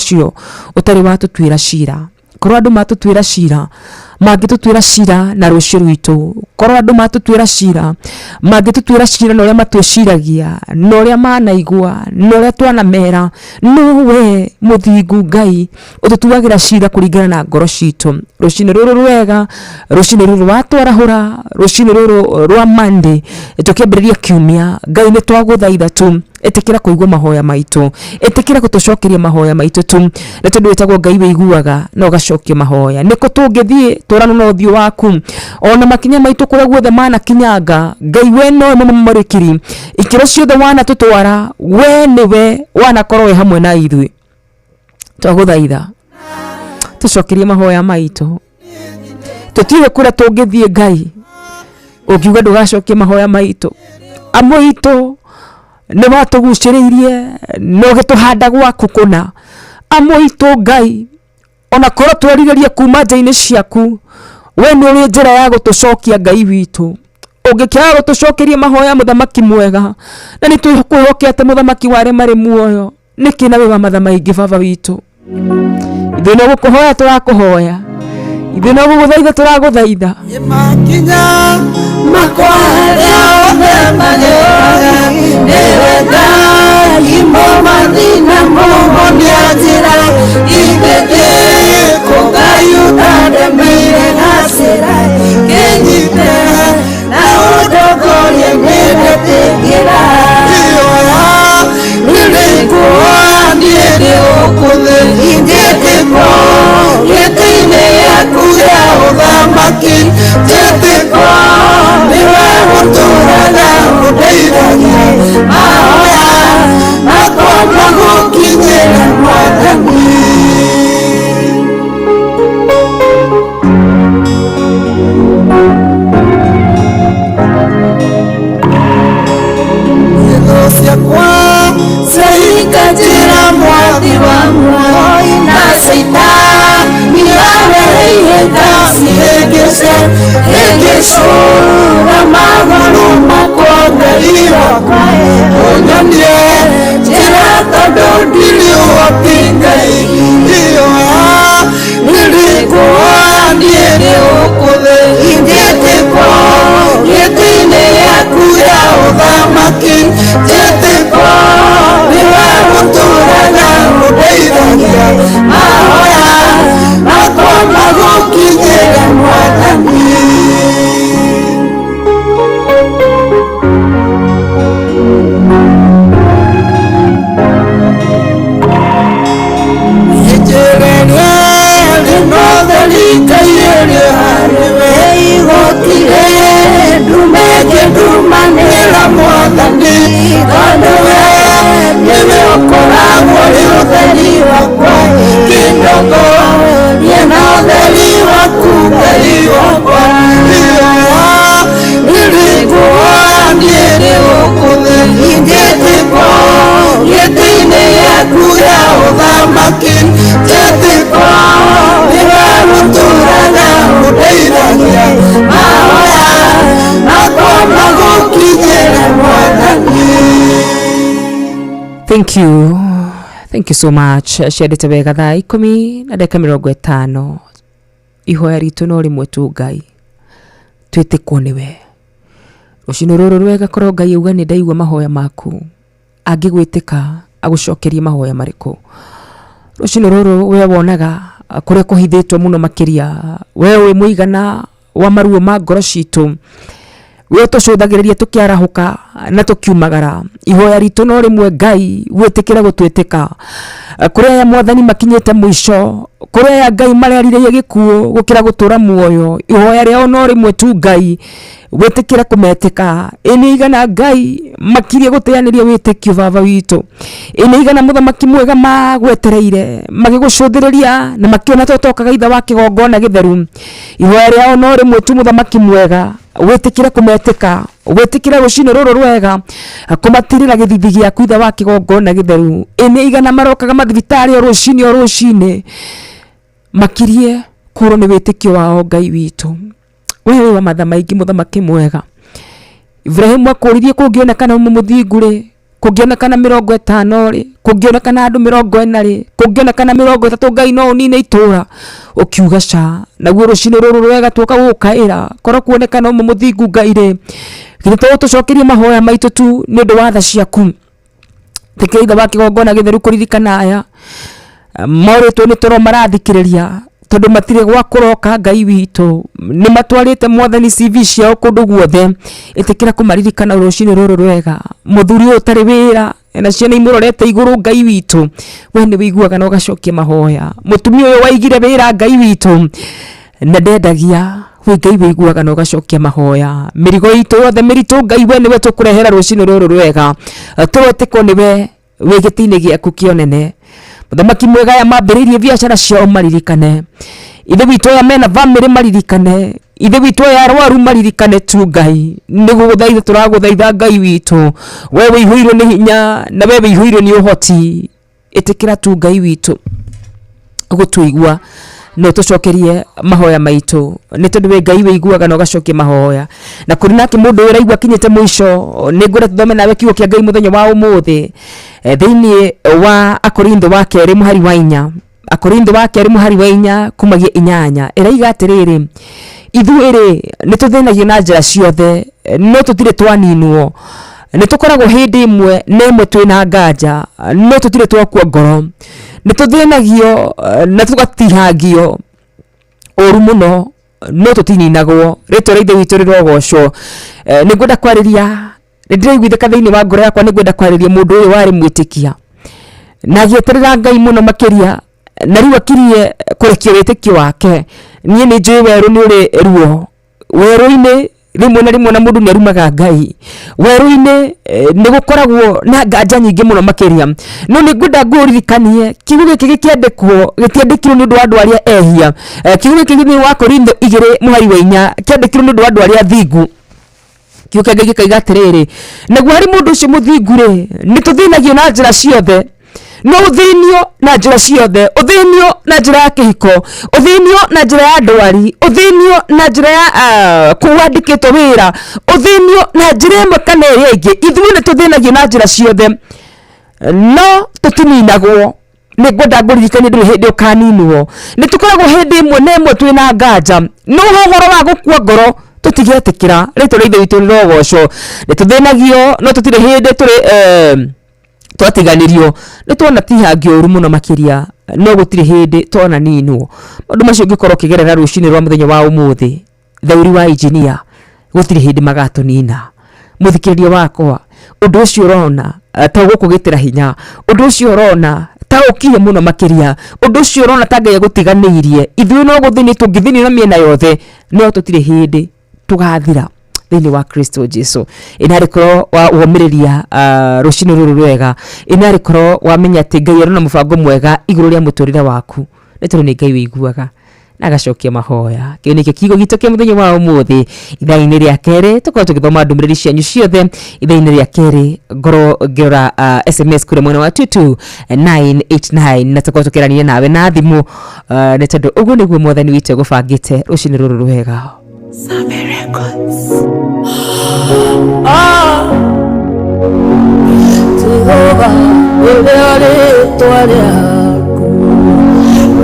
ũcio ũtarĩ watũtuĩra cira. Korwo andũ matũtuĩra cira, mangĩtũtuĩra cira na rũciũ rwitũ. Korwo andũ matũtuĩra cira, mangĩtũtuĩra cira na ũrĩa matwĩciragia, na ũrĩa manaigua, na ũrĩa twanamera. No we mũthingu Ngai ũtũtuagĩra cira kũringana na ngoro citũ. Rũcinĩ rũrũ rwega, rũcinĩ rũrũ watwarahũra, rũcinĩ rũrũ rwa Monday, tũkĩambĩrĩria kiumia, Ngai nĩ twagũthaitha tu ĩtĩkĩra kũigua mahoya maitũ, ĩtĩkĩra gũtũcokeria mahoya maitũ tu, nĩ tondũ wĩtagwo Ngai wĩiguaga na ũgacokia mahoya. Nĩkũ tũngĩthiĩ tũrano na ũthiũ waku? Ona makinya maitũ kũrĩa guothe manakinyanga, Ngai we nowe mũmũrĩkiri, ikĩro ciothe wanatũtwara, we nĩwe wanakorwo wĩ hamwe na ithuĩ. Twagũthaitha tũcokerie mahoya maitũ, tũtiũĩ kũrĩa tũngĩthiĩ Ngai ũngiuga ndũgacokie mahoya maitũ. Amwe aitũ nĩ watũgucĩrĩirie na ũgĩtũhanda gwaku kũna. Amwe aitũ Ngai ona korwo twerirĩrie kuma nja-inĩ ciaku, we nĩ ũrĩ njĩra ya gũtũcokia Ngai witũ. Ũngĩkĩaga gũtũcokeria mahoya mũthamaki mwega, na nĩ twĩkwĩhokete mũthamaki wa arĩa marĩ muoyo, nĩkĩ na wĩ wa matha maingĩ baba witũ. Ithuĩ no gũkũhoya tũrakũhoya, ithuĩ no gũgũthaitha tũragũthaitha. Makinya makwa arĩa othe mageraga nĩwe Ngai mũmathina mũhonia njĩra ingĩthiĩ kũ Ngai ũtandemeire gacĩra kĩnyite na ũndongorie nĩndetĩkĩra ihoya nĩrĩkuoya niĩ ndĩ gũkũ thĩ ingĩtĩkwo gĩtĩ-inĩ gĩaku gĩa ũthamaki njĩtĩkwo nĩwe ũtũũraga ũndeithagia mahoya makwa magũkinyĩre mwathani. Thũ ciakwa ciahinga njĩra mwathi wa muoyo na Caitani arehe cihĩngĩce hĩngĩcũra magũrũ makwa Ngai wakwa ũnyonie njĩra tondũ ndirĩ ũhoti Ngai ihoya nĩrĩkuoya niĩ ndĩ gũkũ thĩ ingĩtĩkwo gĩtĩ-inĩ gĩaku gĩa ũthamaki njĩtĩkwo nĩwe ũtũũraga ũndeithagia mahoya makwa magũkinyĩre mwathani. Gĩtĩ-inĩ gĩaku gĩa ũthamaki njĩtĩkwo nĩwe ũtũũraga ũndeithagia mahoya makwa magũkinyĩre mwathani. Thank you. Thank you so much. Ciendete wega thaa ikũmi na ndagĩka mĩrongo ĩtano. Ihoya ritũ no rĩmwe tu Ngai, twĩtĩkwo nĩwe. Rũcinĩ rũrũ rwega korwo Ngai auga nĩ ndaigua mahoya maku, angĩgwĩtĩka agũcokerie mahoya marĩkũ? Rũcinĩ rũrũ we wonaga kũrĩa kũhithĩtwo mũno makĩria, we wĩ mũigana wa maruo ma ngoro citũ, we ũtũcũthagĩrĩria tũkĩarahũka na tũkiumagara. Ihoya ritũ no rĩmwe Ngai wĩtĩkĩre gũtwĩtĩka. Kũrĩ aya mwathani makinyĩte mũico, kũrĩ aya Ngai marerirĩria gĩkuũ gũkĩra gũtũra muoyo, ihoya rĩao no rĩmwe tu Ngai wĩtĩkĩre kũmetĩka. Ĩ nĩ igana Ngai makirie gũteanĩria wĩtĩkio baba witũ. Ĩ nĩ igana mũthamaki mwega magwetereire magĩgũcũthĩrĩria na makĩona ta ũtokaga ithe wa kĩgongona gĩtheru. Ihoya rĩao no rĩmwe tu mũthamaki mwega wĩtĩkĩre kũmetĩka, wĩtĩkĩre rũcinĩ rũrũ rwega kũmatirĩra gĩthithi gĩaku ithe wa kĩgongona gĩtheru. Ĩ nĩ igana marokaga mathibitarĩ o rũcinĩ o rũcinĩ makirie kũrwo nĩ wĩtĩkio wao Ngai witũ. We wĩ wa matha maingĩ mũthamaki mwega. Ibrahimu akũririe kũngĩonekana mũmũthingu rĩ, Kũngĩonekana 50 rĩ, kũngĩonekana andũ 40 rĩ, kũngĩonekana 30, Ngai no ũnine itũra. Ũkiuga ca. Naguo rũcinĩ rũrũ rwega tuoka gũgũkaĩra, korwo kuonekana ũmwe mũthingu Ngai rĩ, githĩ to ũtũcokerie mahoya maitũ tu nĩ ũndũ wa tha ciaku. Tĩkĩra ithe wa kĩgongona gĩtheru kũririkana aya morĩtwo nĩ toro marathikĩrĩria tondũ matirĩ gwa kũroka Ngai witũ, nĩ matwarĩte Mwathani CV ciao kũndũ guothe. Ĩtĩkĩra kũmaririkana rũcinĩ rũrũ rwega. Mũthuri ũyũ ũtarĩ wĩra na ciana imũrorete igũrũ Ngai witũ, we nĩ wĩiguaga na ũgacokia mahoya. Mũtumia ũyũ waigire wĩra Ngai witũ na ndendagia, we Ngai wĩiguaga na ũgacokia mahoya. Mĩrigo itũ yothe mĩritũ Ngai we nĩwe tũkũrehera rũcinĩ rũrũ rwega, tũretĩkwo nĩwe wĩ gĩtĩ-inĩ gĩaku kĩa ũnene. Mũthamaki mwega, aya mambĩrĩirie biacara ciao maririkane. Ithe witũ aya mena bamĩrĩ maririkane. Ithe witũ aya arwaru maririkane tu Ngai. Nĩ gũgũthaitha tũragũthaitha Ngai witũ, we wĩihũirwo nĩ hinya na we wĩihũirwo nĩ ũhoti. Ĩtĩkĩra tu Ngai witũ gũtũigua na ũtũcokerie mahoya maitũ, nĩ tondũ wĩ Ngai wĩiguaga na ũgacokia mahoya. Na kũrĩ nake mũndũ ũyũ ũraigua akinyĩte mũico, nĩ ngwenda tũthome nawe kiugo kĩa Ngai mũthenya wa ũmũthĩ thĩinĩ wa Akorintho wa kerĩ mũhari wa 4. Akorintho wa kerĩ mũhari wa 4 kumagia 8 ĩraiga atĩrĩrĩ, ithuĩ rĩ nĩ tũthĩnagio na njĩra ciothe, no tũtirĩ twaninwo. Nĩ tũkoragwo hĩndĩ ĩmwe na ĩmwe twĩna nganja, no tũtirĩ twakua ngoro. Nĩ tũthĩnagio na tũgatihangio ũru mũno, no tũtininagwo. Rĩtwa rĩa Ithe witũ rĩrogocwo. Nĩ ngwenda kwarĩria, nĩ ndĩraiguithĩka thĩinĩ wa ngoro yakwa, nĩ ngwenda kwarĩria mũndũ ũyũ warĩ mwĩtĩkia na agĩeterera Ngai mũno makĩria, na rĩu akirie kũrekia wĩtĩkio wake. Niĩ nĩ njũĩ werũ nĩ ũrĩ ruo. Werũ-inĩ rĩmwe na rĩmwe na mũndũ nĩ arumaga Ngai. Werũ-inĩ nĩ gũkoragwo na nganja nyingĩ mũno makĩria. No nĩ ngwenda ngũririkanie kiugo gĩkĩ gĩkĩandĩkwo, gĩtiandĩkirwo nĩ ũndũ wa andũ arĩa ehia. Kiugo gĩkĩ thĩinĩ wa Korintho 2 mũhari wa 4 kĩandĩkirwo nĩ ũndũ wa andũ arĩa athingu. Kiugo kĩa Ngai gĩkaiga atĩrĩrĩ, naguo harĩ mũndũ ũcio mũthingu rĩ, nĩ tũthĩnagio na njĩra ciothe. No ũthĩnio na njĩra ciothe, ũthĩnio na njĩra ya kĩhiko, ũthĩnio na njĩra ya ndwari, ũthĩnio na njĩra ya kũu wandĩkĩtwo wĩra, ũthĩnio na njĩra ĩmwe kana ĩrĩa ĩngĩ. Ithuĩ nĩ tũthĩnagio na njĩra ciothe, no tũtininagwo. Nĩ ngwenda ngũririkanie ndũrĩ hĩndĩ ũkaninwo. Nĩ tũkoragwo hĩndĩ ĩmwe na ĩmwe twĩna nganja, no ũhoro wa gũkua ngoro tũtigetĩkĩra. Rĩtwa rĩa Ithe witũ rĩrogocwo. Nĩ tũthĩnagio, no tũtirĩ hĩndĩ tũrĩ twatiganĩrio. Nĩ tuona tihangio ũru mũno makĩria, no gũtirĩ hĩndĩ twananinwo. Maũndũ macio ũngĩkorwo ũkĩgerera rũcinĩ rwa mũthenya wa ũmũthĩ, thauri wa engineer, gũtirĩ hĩndĩ magatũnina. Mũthikĩrĩria wakwa, ũndũ ũcio ũrona ta ũgũkũgitĩra hinya, ũndũ ũcio ũrona ta ũkire mũno makĩria, ũndũ ũcio ũrona ta Ngai agũtiganĩirie, ithuĩ no gũthĩnio tũngĩthĩnio na mĩena yothe, no tũtirĩ hĩndĩ tũgathira thĩinĩ wa Kristo Jesu. Ĩnarĩ korwo wa womĩrĩria rũcinĩ rũrũ rwega, ĩnarĩ korwo wamenya atĩ Ngai arĩ na mũbango mwega igũrũ rĩa mũtũrĩre waku, nĩ tondũ nĩ Ngai wĩiguaga na agacokia mahoya. Kĩu nĩkĩo kiugo gitũ kĩa mũthenya wa ũmũthĩ. Ithaa-inĩ rĩa kerĩ tũkorwo tũgĩthoma ndũmĩrĩri cianyu ciothe. Ithaa-inĩ rĩa kerĩ ngorwo ngĩrora SMS kũrĩa mwena wa 22989 na tũkorwo tũkĩaranĩria nawe na thimũ, nĩ tondũ ũguo nĩguo Mwathani witũ egũbangĩte rũcinĩ rũrũ rwega. Save Records. Ah, Jehova, rĩrĩa rĩtwa rĩaku,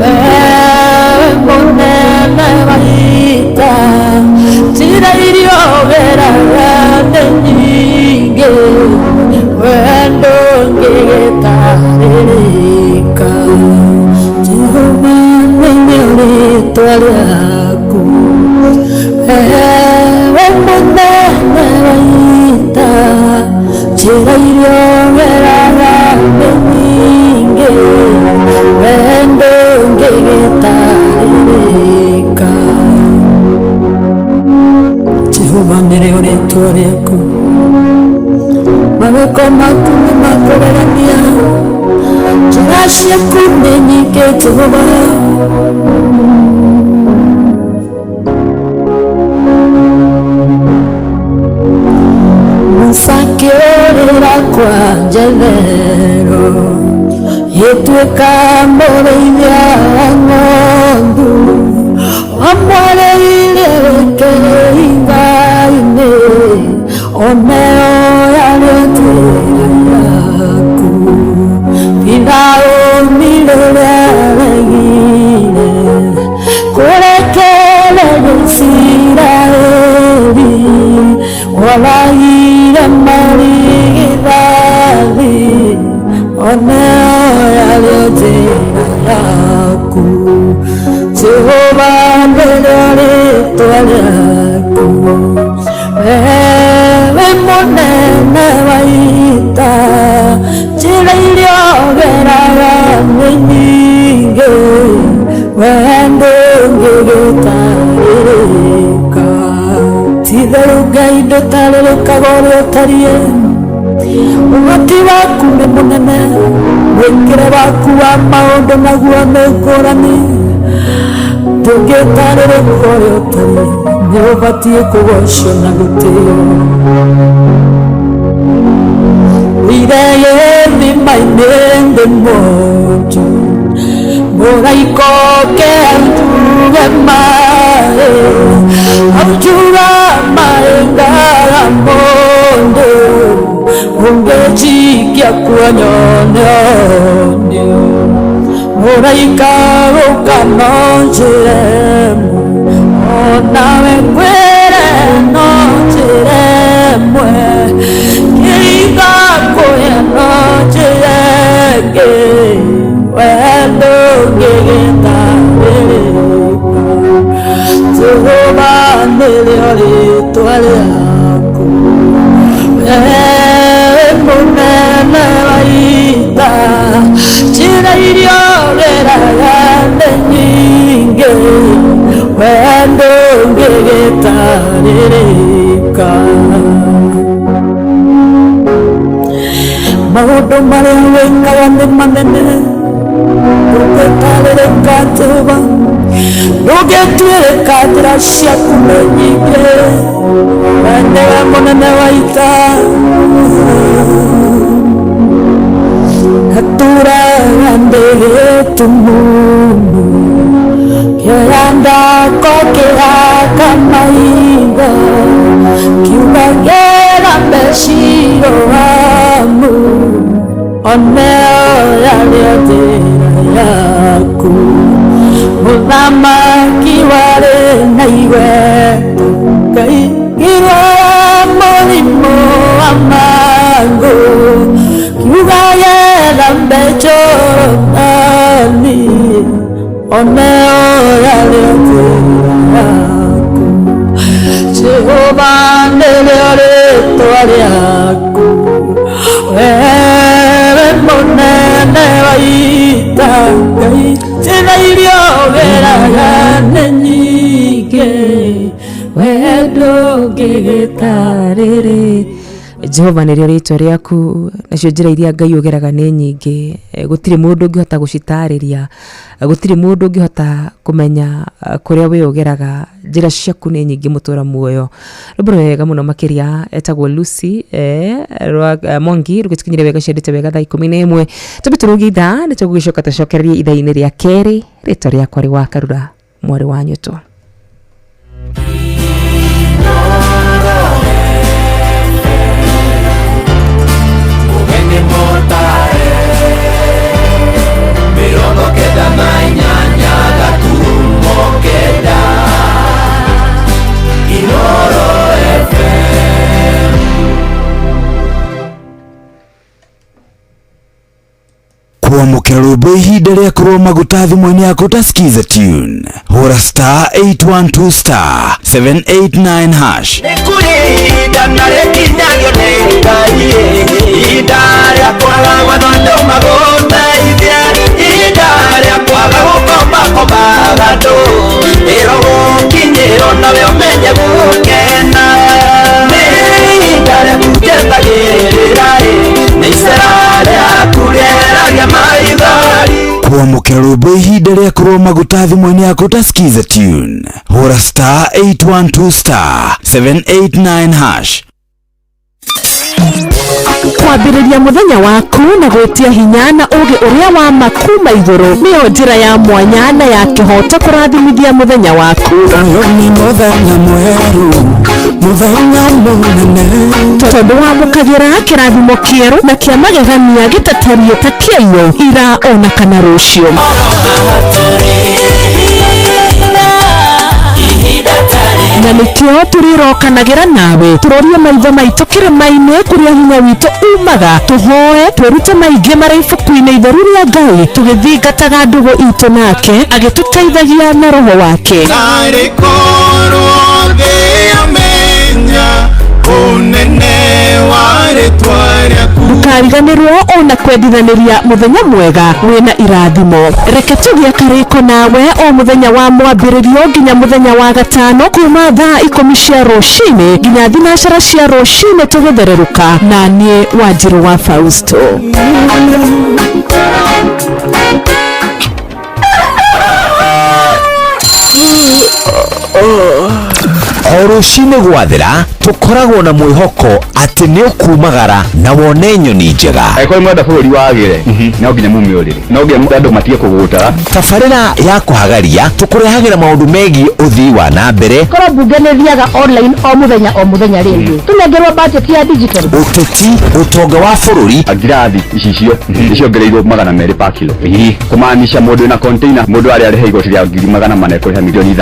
wewe mũnene wa ita, njĩra iria ũgeraga nĩ nyingĩ, we ndũngĩgĩtarĩrĩka. Jehova, nĩrĩo rĩtwa rĩaku, wewe mũnene wa ita, njĩra iria ũgeraga nĩ nyingĩ, we ndũngĩgĩtarĩrĩka. Jehova, nĩrĩo rĩtwa rĩaku, mawĩko maku nĩ makũgegania, njĩra ciaku nĩ nyingĩ Jehova. Musa akĩũrĩra kwa Jethero, gĩtuĩka mũrĩithia wa ng'ondu, wamwarĩire kĩhinga-inĩ, omeo yarĩo Rĩaku Jehova nĩrĩo rĩtwa rĩaku wewe mũnene wa ita njĩra iria ũgeraga nĩ nyingĩ we ndũngĩgĩtarĩrĩka ti-itherũ Ngai ndũtarĩrĩkaga ũrĩa ũtariĩ ũhoti waku nĩ mũnene mwĩkĩre waku wa maũndũ naguo nĩ ngũrani ndũngĩtarĩrĩka ũrĩa ũtariĩ nĩ ũbatiĩ kũgocwo na gũtĩo wĩire gĩthima-inĩ ndĩ mũnju mũraika oke aunjuge maĩ aunjuga maĩ ngaga mũndũ ũngĩnjikia kuo nyone onio mũraika ũka no njĩre ĩmwe onawe ngwĩre no njĩre ĩmwe kĩringa kũrĩa no njĩre ĩngĩ we ndũngĩgĩtarĩrĩka Jehova nĩrĩo rĩtwa rĩaku wewe mũnene wa ita njĩra iria ũgeraga nĩ nyingĩ we ndũngĩgĩtarĩrĩka maũndũ marĩa wĩkaga nĩ manene ndũngĩtarĩrĩka Jehova ndũngĩtuĩrĩka njĩra ciaku nĩ nyingĩ we nĩwe mũnene wa ita natũraga ndĩ gĩtumumu kĩoya ndako kĩhaka maitho kiuga gĩra Shiloamu oneo yarĩo njĩra yaku mũthamaki warĩ na igweta Ngai ngĩrwara mũrimũ wa mangũ kiuga gethambe Jorodani oneo yarĩo njĩra yaku Jehova nĩrĩo rĩtwa rĩaku wewe mũnene wa ita Ngai njĩra iria ũgeraga nĩ nyingĩ we ndũngĩgĩtarĩrĩ Jehova nĩrĩo rĩtwa rĩaku nacio njĩra iria Ngai ũgeraga nĩ nyingĩ. Gũtirĩ mũndũ ũngĩhota gũcitarĩria, gũtirĩ mũndũ ũngĩhota kũmenya kũrĩa we ũgeraga. Njĩra ciaku nĩ nyingĩ mũtũra muoyo. Rwĩmbo rwega mũno makĩria etagwo Lucy rwa Mwangi rũgĩtũkinyĩria wega ciendete wega thaa 11 tũmbe tũrũgie ithaa nĩ tũgũgĩcoka tũcokererie ithaa-inĩ rĩa kerĩ. Rĩtwa rĩakwa rĩ wa Karura mwarĩ wa Nyũtũ. Ũgeni mũtare 98 gaturumo 9 Inoro FM. Kwamũkĩra rwĩmbo ihinda rĩa kũrwo maguta thimũ-inĩ yaku ta skiza tune hũra *812*789# Nĩ kũrĩ ihinda na rĩkinyagio nĩ Ngai, ihinda rĩa kwaga gwatha andũ magũteithie, ihinda rĩa kwaga gũkombakombaga andũ ĩro gũkinyĩrwo nawe ũmenye gũkena nĩ ihinda rĩaku njetagĩrĩra nĩ icera rĩaku rĩeragia maithori. Kwamũkĩra rwĩmbo ihinda rĩa kũrwo maguta thimũ-inĩ yaku ta skiza tune hũra *812*789# Kwambĩrĩria mũthenya waku na gwĩtia hinya na ũũgĩ ũrĩa wa ma kuma igũrũ nĩyo njĩra ya mwanya na ya kĩhooto kũrathimithia mũthenya waku. Ũyũ nĩ mũthenya mwerũ, mũthenya mũnene. Tondũ wamũkagĩra kĩrathimo kĩerũ na kĩa magegania gĩtatariĩ ta kĩaiyũ ira ona kana rũciũ. Na Na nĩkĩo tũrĩrokanagĩra nawe tũrorie maitho maitũ kĩrĩma-inĩ kũrĩa hinya witũ umaga, tũhoe twĩrute maingĩ marĩ ibuku-inĩ itheru rĩa Ngai, tũgĩthingataga ndũgũ itũ nake agĩtũteithagia na roho wake. Narĩ korwo thĩ yamenya ũnene wa rĩtwa rĩaku. Ndũkariganĩrwo ona kwendithanĩria mũthenya mwega wĩna irathimo. Reke tũgĩe karĩko nawe o mũthenya wa mwambĩrĩrio nginya mũthenya wa gatano, kuma thaa 10 cia rũcinĩ nginya 9 cia rũcinĩ, tũgĩthererũka na niĩ Wanjirũ wa Fausto. O rũcinĩ gwathera tũkoragwo na mwĩhoko atĩ nĩ ũkumagara na wone nyoni njega. Angĩkorwo mwenda bũrũri wagĩre, no nginya mume ũrĩrĩ, no nginya andũ matige kũgũtara. Tabarĩra ya kũhagaria tũkũrehagĩra maũndũ megiĩ ũthii wa na mbere, korwo mbunge nĩ thiaga online o mũthenya o mũthenya, rĩngĩ tũnengerwo budget ya digital. Ũteti, ũtonga wa bũrũri. Ngirathi icicio nĩciongereirwo 200 pa kilo, kũmaanisha mũndũ wĩna container, mũndũ arĩa arĩha igoti rĩa 400,000 ekũrĩha 6 million.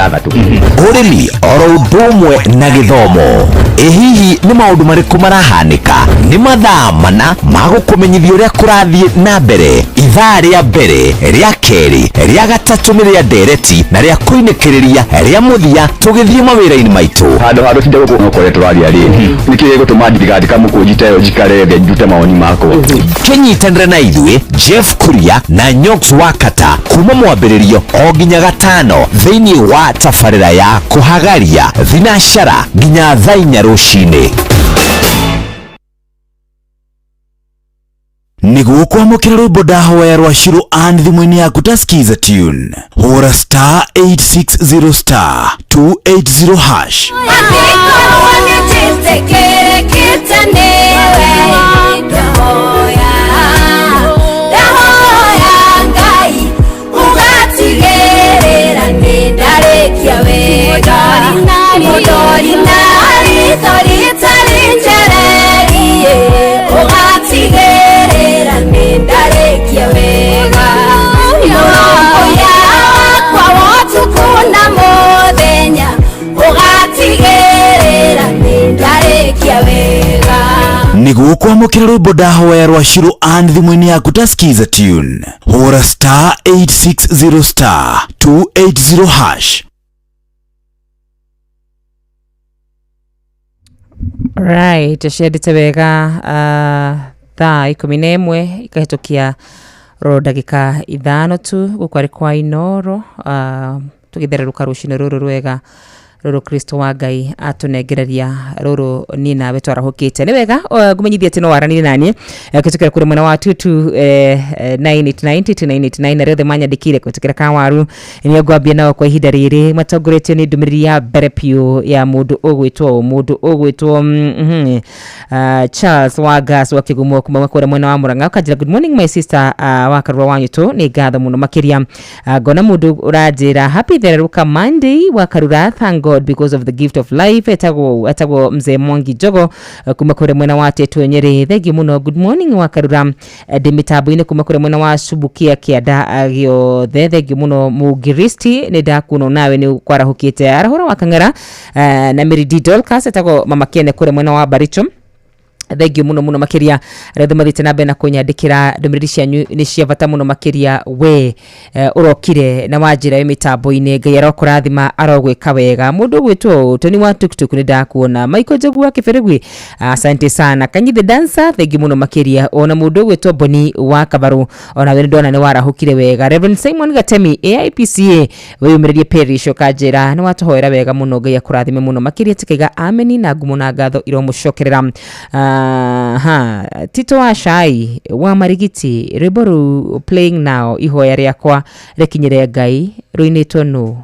Ũrĩmi oro ũndũ ũmwe na gĩthomo. Ĩ hihi nĩ maũndũ marĩkũ marahanĩka? Nĩ mathaa mana ma gũkũmenyithia ũrĩa kũrathiĩ na mbere. Ithaa rĩa mbere, rĩa kerĩ, rĩa gatatũ nĩ rĩa ndereti, na rĩa kũinĩkĩrĩria rĩa mũthia tũgĩthiĩ mawĩra-inĩ maitũ. Handũ ha tũtinde gũkũ no tũraria rĩ, nĩkĩ gĩgũtũma ndigandĩka mũkũnji ta ĩyo njikare thĩ ndute mawoni makwa? Kĩnyitanĩre na ithuĩ Jeff Kuria na Nyox Wakata kuma mwambĩrĩrio o nginya gatano thĩinĩ wa tabarĩra ya kũhagaria, thinacara nginya thaa 4 rũcinĩ. Nĩguo kwamũkĩra rwĩmbo ndahoya rwa Shiro Ann thimũ-inĩ yaku ta Skiza tune, hũra star 860 star 280 hash. Angĩkorwo nĩnjĩtĩkĩrĩkĩte nĩwe, ndahoya, ndahoya Ngai ũgatigĩrĩra nĩ ndarĩkia wega. Mũndori na ritho rĩtarĩ njererie, ũgatigĩrĩra nĩ ndarĩkia wega. Mũrũmbũiya wakwa wa ũtukũ na mũthenya, ũgatigĩrĩra nĩ ndarĩkia wega. Nĩguo kwamũkĩra rwĩmbo ndahoya rwa Shiro Ann thimũ-inĩ yaku ta Skiza tune, hũra star 860 star 280 hash. Right, ciendete wega. Thaa 11 ikahĩtũkia ro ndagĩka 5 tu, gũkũ arĩ kwa Inoro, tũgĩthererũka rũcinĩ rũrũ rwega rũrũ Kristo wa Ngai atũnengereria rũrũ niĩ nawe twarahũkĩte. Nĩ wega ngũmenyithia atĩ no waranire naniĩ kũhĩtũkĩra kũrĩ mwena wa 22989 2989, arĩa othe manyandĩkĩire kũhĩtũkĩra kawaru nĩo ngwambia nao kwa ihinda rĩrĩ, matongoretio nĩ ndũmĩrĩri ya mbere biũ ya mũndũ ũgwĩtwo Charles Wagas wa Kĩgumo kuma kũrĩa mwena wa Murang'a, ũkanjĩra good morning my sister, wa Karura wa Nyũtũ, nĩ ngatho mũno makĩria. Ngona mũndũ ũranjĩra happy thererũka Monday wa Karura, thank God because of the gift of life, etagwo mzee Mwangi Jogo, kuma kũrĩa mwena wa Tetũ Nyeri, thengiũ mũno. Good morning wa Karura, ndĩ mĩtambo-inĩ kuma kũrĩa mwena wa Subukia kĩanda gĩothe, thengiũ mũno. Mũngiristi, nĩ ndakuona nawe nĩ kwarahũkĩte arahũra wa Kang'ara, na Mary D Dorcas, etagwo mama Kene kũrĩa mwena wa Baricho, thengiũ mũno mũno makĩria. Arĩa othe mathiĩte na mbere na kũnyandĩkĩra ndũmĩrĩri cianyu nĩ cia bata mũno makĩria. We ũrokire na wanjĩra wĩ mĩtambo-inĩ, Ngai arokũrathima, arogwĩka wega. Mũndũ ũgwĩtwo Tony wa Tuktuk, nĩ ndakuona. Michael Njogu wa Kĩbĩrĩgwi, asante sana. Kanyi the dancer, thengiũ mũno makĩria. Ona mũndũ ũgwĩtwo Boni wa Kabaru, ona we nĩ ndona nĩ warahũkire wega. Reverend Simon Gatemi AIPCA wĩyumĩrĩrie parish, ũkanjĩra nĩ watũhoera wega mũno, Ngai akũrathime mũno makĩria, tikaiga ameni na ngumo na ngatho iromũcokerera. Aha, Tito wa Shai wa Marigiti, rwĩmbo rũu playing now, ihoya rĩakwa rĩkinyĩre Ngai, rũinĩtwo nũ?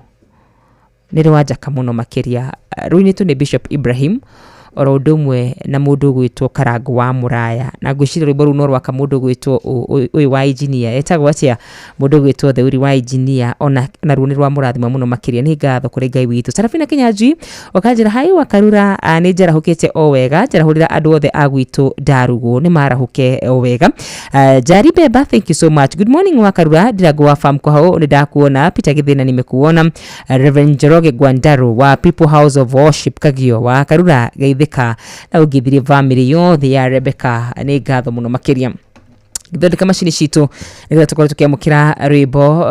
Nĩ rwa njaka mũno makĩria, rũinĩtwo nĩ Bishop Ibrahim Oro ũndũ ũmwe na mũndũ ũgwĩtwo Karango wa Mũraya, na ngwĩciria rwĩmbo rũu no rwaka mũndũ ũgwĩtwo ũyũ wa engineer etagwo atĩa, mũndũ ũgwĩtwo Theuri wa engineer, ona naruo nĩ rwa mũrathima mũno makĩria. Nĩ ngatho kũrĩ Ngai witũ. Sarafina Kinyanjui ũkanjĩra hai wa Karura, nĩ njarahũkĩte o wega, njarahũrĩra andũ othe a gwitũ ndarugwo nĩ marahũke o wega. Jari Beba, thank you so much. Good morning wa Karura, Ndirango wa farm kwa hau nĩ ndakuona. Peter Githina nimekuona. Reverend Njoroge Gwandaro wa People House of Worship Kagio wa Karura geithĩka na ũngĩthirie family yothe ya Rebecca, nĩ ngatho mũno makĩria. Githondeka macini citũ nĩgetha tũkorwo tũkĩamũkĩra rwĩmbo.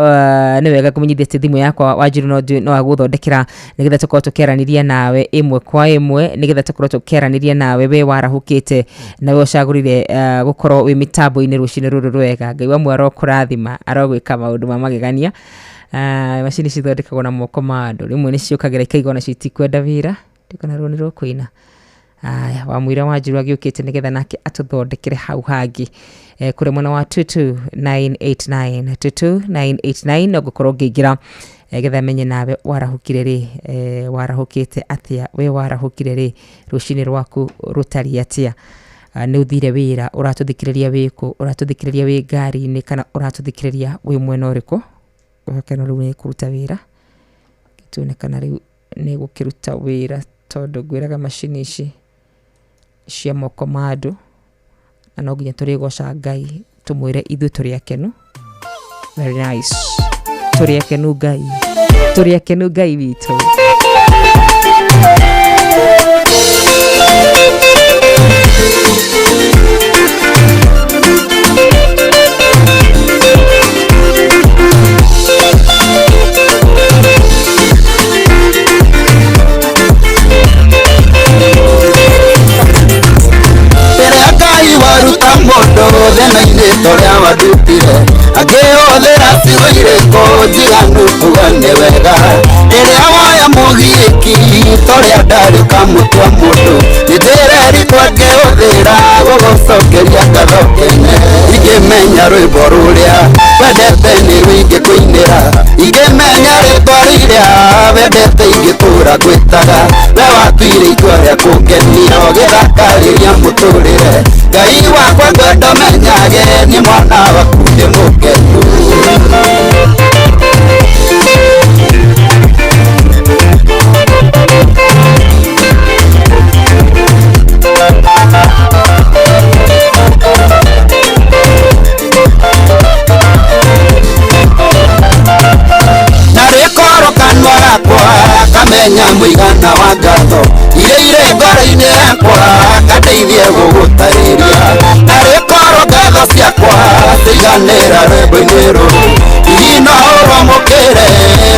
Nĩ wega kũmenyithia atĩ thimũ yakwa Wanjiru no agũthondekera nĩgetha tũkorwo tũkĩaranĩria nawe ĩmwe kwa ĩmwe, nĩgetha tũkorwo tũkĩaranĩria nawe we warahũkĩte na we ũcagũrire gũkorwo wĩ mĩtambo-inĩ rũcinĩ rũrũ rwega. Ngai wa mwe arokũrathima, arogwĩka maũndũ ma magegania. Macini cithondekagwo na moko ma andũ, rĩmwe nĩ ciũkagĩra ikaigua nacio itikwenda wĩra, ndikona ruo nĩ rũkũina. Aya, wamwĩra Wanjiru agĩũkĩte nĩgetha nake atũthondekere hau hangĩ kũrĩ mwena wa 22989 22989, no ngũkorwo ngĩingĩra getha menye nawe warahũkire rĩ, warahũkĩte atĩa, we warahũkire rĩ, rũcinĩ rwaku rũtariĩ atĩa. Nĩ ũthire wĩra, ũratũthikĩrĩria wĩkũ, ũratũthikĩrĩria wĩ ngari-inĩ kana ũratũthikĩrĩria wĩ mwena ũrĩkũ. Ngwĩhoka rĩu nĩ ĩkũruta wĩra, tuone kana rĩu nĩ ĩgũkĩruta wĩra, tondũ ngwĩraga macini ici cia moko ma andũ na no nginya tũrĩgoca Ngai tũmwĩre ithuĩ tũrĩ akenu. Very nice, tũrĩ akenu Ngai, tũrĩ akenu Ngai witũ. Rĩrĩa Ngai waruta mũndũ thĩna-inĩ torĩa wandutire, akĩhũthĩra ciugo irĩkũ njiganu kuga nĩ wega. Rĩrĩa woya mũgiĩki torĩa ndarĩ ũkamũtua mũndũ, nĩ njĩra ĩrĩkũ angĩhũthĩra gũgũcokeria ngatho kene. Ingĩmenya rwĩmbo rũrĩa wendete nĩ rũingĩkũinĩra, ingĩmenya rĩtwa rĩrĩa wendete ingĩtũra ngwĩtaga. We watuire itua rĩa kũngenia ũgĩthakarĩria mũtũrĩre, Ngai wakwa ngwenda ũmenyage nĩ mwana waku ndĩ mũkenu. Narĩ korwo kanua gakwa kamenya mũigana wa ngatho iria irĩ ngoro-inĩ yakwa, kandeithie gũgũtarĩria. Narĩ korwo ngatho ciakwa ciiganĩra rwĩmbo-inĩ rũrũ, hihi no ũrwamũkĩre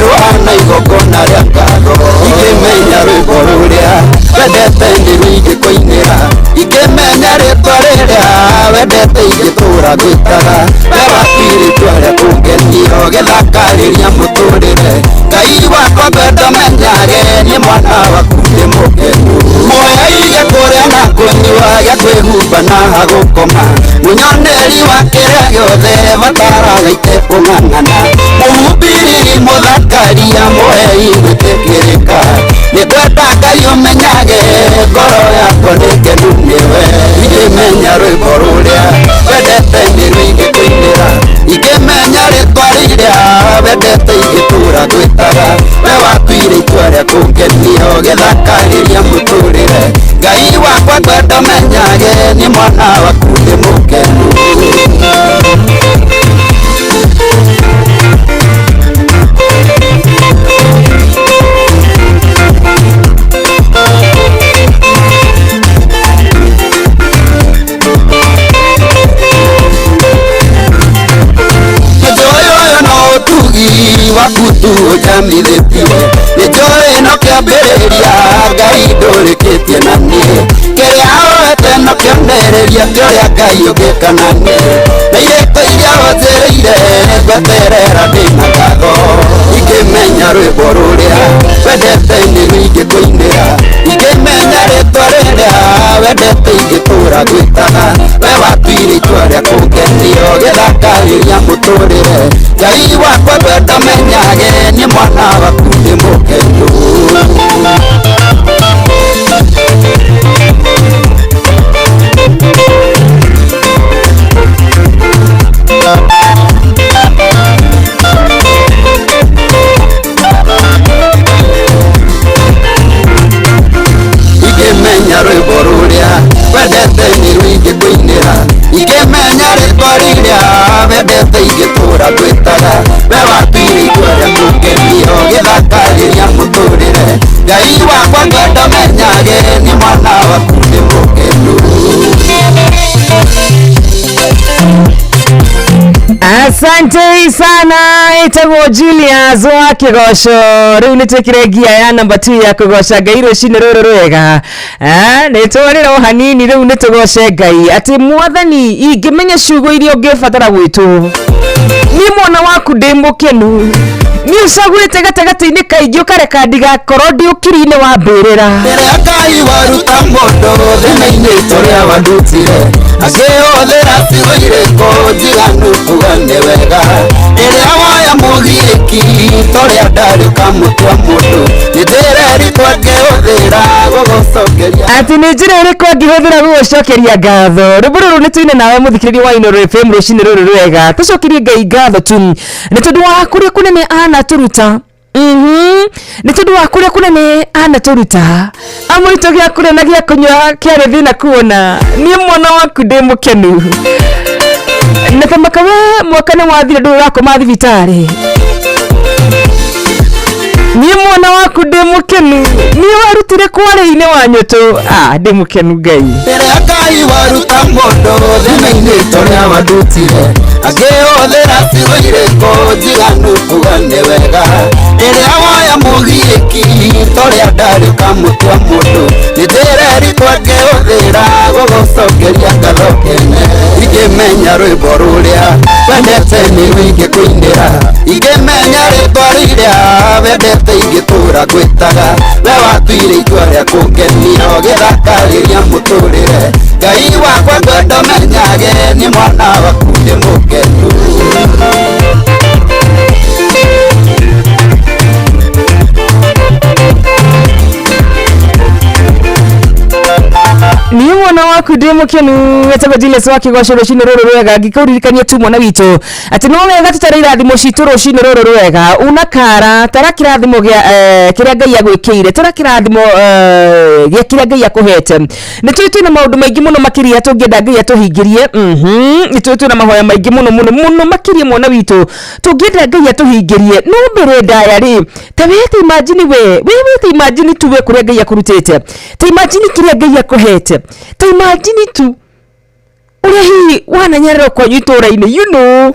rũhana igongona rĩa ngatho. Ingĩmenya rwĩmbo rũrĩa wendete nĩ rũingĩkũinĩra, ingĩmenya rĩtwa rĩrĩa wendete ingĩtũra ngwĩtaga. We watuire itua rĩa kũngenia ũgĩthakarĩria mũtũrĩre, Ngai wakwa ngwenda ũmenyage nĩ mwana waku ndĩ mũkenu. Mũhei gĩa kũrĩa na kũnyua, gĩa kwĩhumba na ha gũkoma, mũnyoneri wa kĩrĩa gĩothe bataraga itekũng'ang'ana, mũhumbĩri mũthakaria mũhei gwĩtĩkĩrĩka. Nĩ ngwenda Ngai ũmenyage ngoro yakwa nĩ ngenu nĩwe. Ingĩmenya rwĩmbo rũrĩa wendete nĩ rũingĩkũinĩra, ingĩmenya rĩtwa rĩrĩa wendete ingĩtũra ngwĩtaga. We watuire itua rĩa kũngenia ũgĩthakarĩria mũtũrĩre, Ngai wakwa ngwenda ũmenyage nĩ mwana waku ndĩ mũkenu. Nĩnjũĩ ũyũ no ũtugi waku tu ũnjamithĩtie, nĩnjũĩ no kĩambĩrĩria Ngai ndũrĩkĩtie na niĩ, kĩrĩa ũhete no kĩonereria kĩa ũrĩa Ngai ũngĩka na niĩ, na irĩko iria ũnjĩrĩire ngweterera ndĩna ngatho. Ingĩmenya rwĩmbo rũrĩa wendete nĩ rũingĩkũinĩra, ingĩmenya rĩtwa rĩrĩa wendete ingĩtũra ngwĩtaga. We watuire itua rĩa kũngenia ũgĩthakarĩria mũtũrĩre, Ngai wakwa ngwenda ũmenyage nĩ mwana waku ndĩ mũkenu. Asante sana etagwo Julius wa Kigoco. Riu nĩ twĩkire ngia ya namba 2 ya kũgoca Ngai rũcinĩ rũrũ rwega. Nĩ twarĩra o hanini rĩu nĩ tũgoce Ngai atĩ mwathani ingĩmenya ciugo iria ũngĩbatara gwĩtwo niĩ mwana waku ndĩ mũkenu niĩ ũcagũrĩte gatagatĩ-inĩ kaingĩ ũkareka ndigakorwo ndĩ ũkiri-inĩ wa mbĩrĩra. Rĩrĩa Ngai waruta mũndũ thĩna-inĩ tũrĩa wandutire akĩhũthĩra ciugo irĩkũ njiganu kuga nĩ wega. Rĩrĩa woya mũgiĩki torĩa ndarĩ ũkamũtua mũndũ nĩ njĩra ĩrĩkũ angĩhũthĩra gũgũcokeria atĩ nĩ njĩra ĩrĩkũ angĩhũthĩra gũgũcokeria ngatho. Rwĩmbo rũrũ nĩ tũine nawe mũthikĩrĩria wa Inooro FM rũcinĩ rũrũ rwega tũcokerie Ngai ngatho tu nĩ tondũ wa kũrĩa kũnene anatũruta. Nĩ tondũ wa kũrĩa kũnene anatũruta amũritũ gĩa kũrĩa na gĩa kũnyua kĩarĩ thĩna kuona niĩ mwana waku ndĩ mũkenu na tamaka we mwaka nĩ wathire ndũrĩ ũrakoma thibitarĩ niĩ mwana waku ndĩ mũkenu niĩ warutire kwarĩ-inĩ wa nyũtũ ndĩ mũkenu Ngai. Rĩrĩa Ngai waruta mũndũ thĩna-inĩ tũrĩa wandutire akĩhũthĩra ciugo irĩkũ njiganu kuga nĩ wega. Rĩrĩa woya mũgiĩki torĩa ndarĩ ũkamũtua mũndũ nĩ njĩra ĩrĩkũ angĩhũthĩra gũgũcokeria ngatho kene. Ingĩmenya rwĩmbo rũrĩa wendete nĩruo ingĩkũinĩra ingĩmenya rĩtwa rĩrĩa wendete ingĩtũra ngwĩtaga we watuire itua rĩa kũngenia ũgĩthakarĩria mũtũrĩre Ngai wakwa ngwenda ũmenyage nĩ mwana waku ndĩ mũkenu. Niĩ mwana waku ndĩ mũkenu etagwo Julius wa Kigoco rũcinĩ rũrũ rwega ngĩkũririkania tu mwana witũ atĩ no wega tũtare irathimo citũ rũcinĩ rũrũ rwega una kara tara kĩrathimo gĩa kĩrĩa Ngai agwĩkĩire tara kĩrathimo gĩa kĩrĩa Ngai akũhete nĩ tũĩ twĩna maũndũ maingĩ mũno makĩria tũngĩenda Ngai atũhingĩrie. Nĩ tũĩ twĩna mahoya maingĩ mũno mũno mũno makĩria mwana witũ tũngĩenda Ngai atũhingĩrie no mbere ndaya rĩ ta we ta imagine we ta imagine tu we kũrĩa Ngai akũrutĩte ta imagine kĩrĩa Ngai akũhete ta imagine tu ũrĩa hihi wananyarĩrwo kwanyu itũra-inĩ you know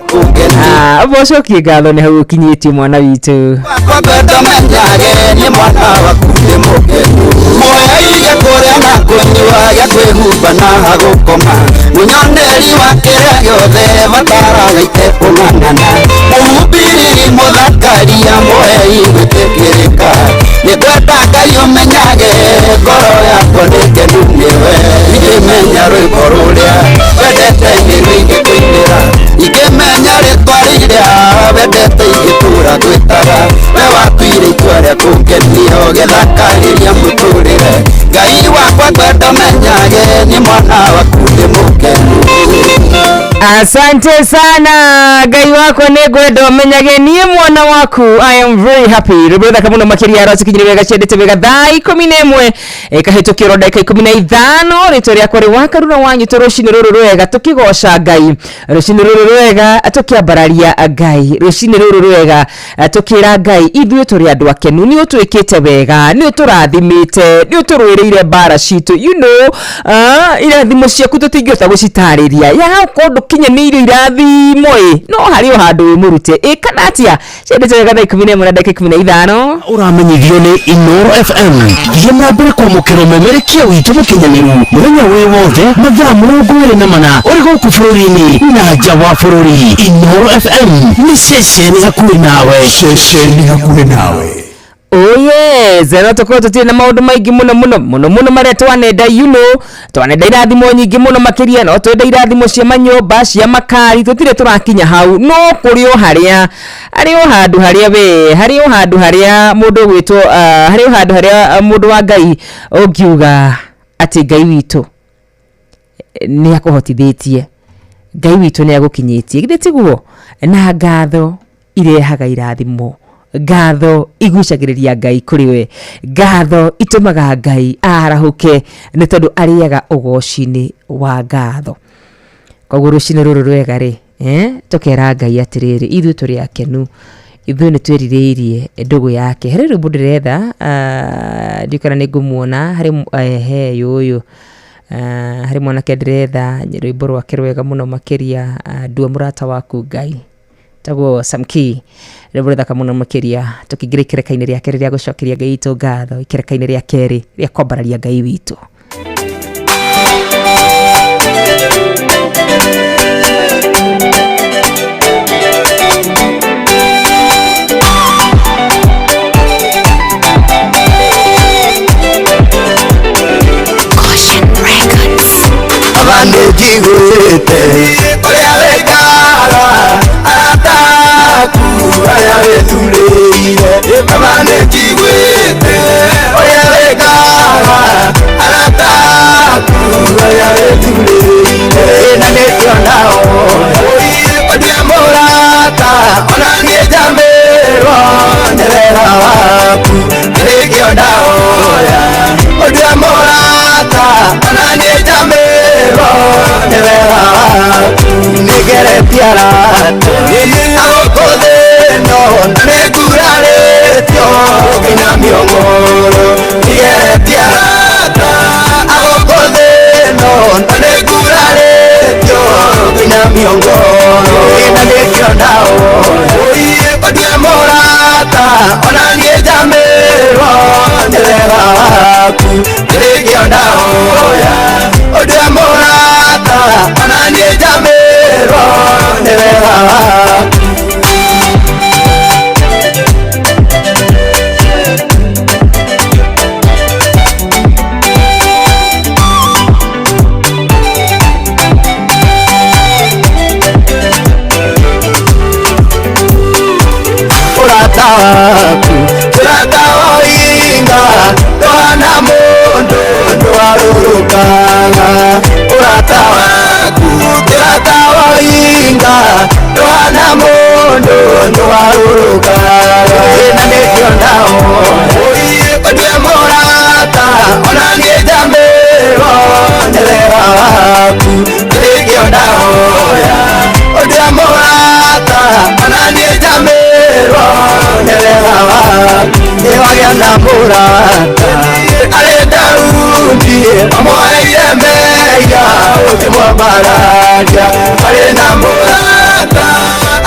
ũcokie ngatho nĩ hau ũkinyĩtie mwana witũ. Wakwa ngwenda menyage nĩ mwana waku ndĩ mũkenu mũhei gĩa kũrĩa na kũnyua gĩa kwĩhumba na hagũkoma mũnyoneri wa kĩrĩa gĩothe bataraga itekũng'ang'ana mũhumbĩrĩri mũthakaria mũhei gwĩtĩkĩrĩka nĩ ngwenda Ngai ũmenyage ngoro yakwa nĩ ngenu nĩwe ingĩmenya rwĩmbo rũrĩa wendete nĩruo ingĩkũinĩra ingĩmenya rĩtwa rĩrĩa wendete ingĩtũra ngwĩtaga we watuire itua rĩa kũngenia ũgĩthakarĩria mũtũrĩre Ngai wakwa ngwenda ũmenyage nĩ mwana waku ndĩ mũkenu. Asante sana Ngai wakwa nĩ ngwenda ũmenyage niĩ mwana waku I am very happy. Rwĩmbo rũthaka mũno makĩria rwacikinyire wega ciendete wega thaa 11 ĩkahĩtũkĩrwo ndagĩka 15 rĩtwa rĩakwa rĩ Wakarura wa Nyũtũ rũcinĩ rũrũ rwega tũkĩgoca Ngai rũcinĩ rũrũ rwega tũkĩambararia Ngai rũcinĩ rũrũ rwega tũkĩra Ngai ithuĩ tũrĩ andũ akenu nĩ ũtwĩkĩte wega nĩ ũtũrathimĩte nĩ ũtũrũĩrĩire mbara citũ you know irathimo ciaku tũtingĩhota gũcitarĩria ya ũkorwo ndũkinyanĩirio irathimo ĩ no harĩ o handũ wĩ mũrute ĩ kana atĩa ciendete wega thaa 11 na ndagĩka 15 Ũramenyithio nĩ Inooro FM thiĩ na mbere kwamũkĩra ũmemerekia witũ mũkinyanĩru mũthenya wĩ wothe mathaa 24 ũrĩ gũkũ bũrũri-inĩ na nja wa bũrũri. Inooro FM nĩ ceceni hakuhĩ nawe ceceni hakuhĩ nawe. Oh yes, no tũkorwo tũtirĩ na maũndũ maingĩ mũno mũno mũno mũno marĩa twanenda you know twanenda irathimo nyingĩ mũno makĩria no twenda irathimo cia manyũmba cia makari tũtirĩ tũrakinya hau no kũrĩ o harĩa harĩ o handũ harĩa we harĩ o handũ harĩa mũndũ ũgwĩtwo harĩ o handũ harĩa mũndũ wa Ngai ũngiuga atĩ Ngai witũ nĩ akũhotithĩtie Ngai witũ nĩ agũkinyĩtie githĩ tiguo na ngatho irehaga irathimo ngatho igucagĩrĩria Ngai kũrĩ we ngatho itũmaga Ngai arahũke nĩ tondũ arĩaga ũgoci-inĩ wa ngatho koguo rũcinĩ rũrũ rwega rĩ tũkera Ngai atĩrĩrĩ ithuĩ tũrĩ akenu ithuĩ nĩ twĩrirĩirie ndũgũ yake harĩ rwĩmbo ndĩretha ndiũĩ kana nĩ ngũmuona harĩ he ũyũ harĩ mwanake ndĩretha rwĩmbo rwake rwega mũno makĩria ndua mũrata waku Ngai. Tagwo Samki rwĩmbo rũthaka mũno makĩria tũkĩingĩra ikereka-inĩ rĩa kerĩ rĩa gũcokeria Ngai witũ ngatho, ikereka-inĩ rĩa kerĩ rĩa kwambararia Ngai witũ. Abandi njiguĩte ũrĩa wĩkaga arata aku arĩa wĩthurĩire. Abandi njiguĩte ũrĩa wĩkaga arata aku arĩa wĩthurĩire. Na nĩkĩo nao ũndĩa mũrata ona niĩ njambĩrwo nĩ wega waku. Nĩkĩo ndahoya ũndĩa mũrata ona niĩ njambĩrwo nĩ wega waku. Nĩngeretie arata agũkũ thĩ ĩno na nĩngurarĩtio ngĩinamio ngoro. Nĩngeretie arata agũkũ thĩ ĩno na nĩngurarĩtio ngĩinamio ngoro. Na nĩkĩo ndahoya ũndĩa mũrata ona niĩ njambĩrwo nĩ wega waku. Nĩkĩo ndahoya ũndĩa mũrata ona niĩ njambĩrwo nĩ wega waku. Ũrata waku ũrata woinga ndũhana mũndũ ndũgarũrũkaga. Ũrata waku ũrata woinga ndũhana mũndũ ndũgarũrũkaga. Na nĩkĩo ndahoya ũndue mũrata ona niĩ njambĩrwo nĩ wega waku. Nĩkĩo ndahoya ũndue mũrata ona niĩ njambĩrwo nĩ wega waku. Nĩwagĩa na mũrata arĩ Daudi amwoheire mehia ũkĩmwambararia. Arĩ na mũrata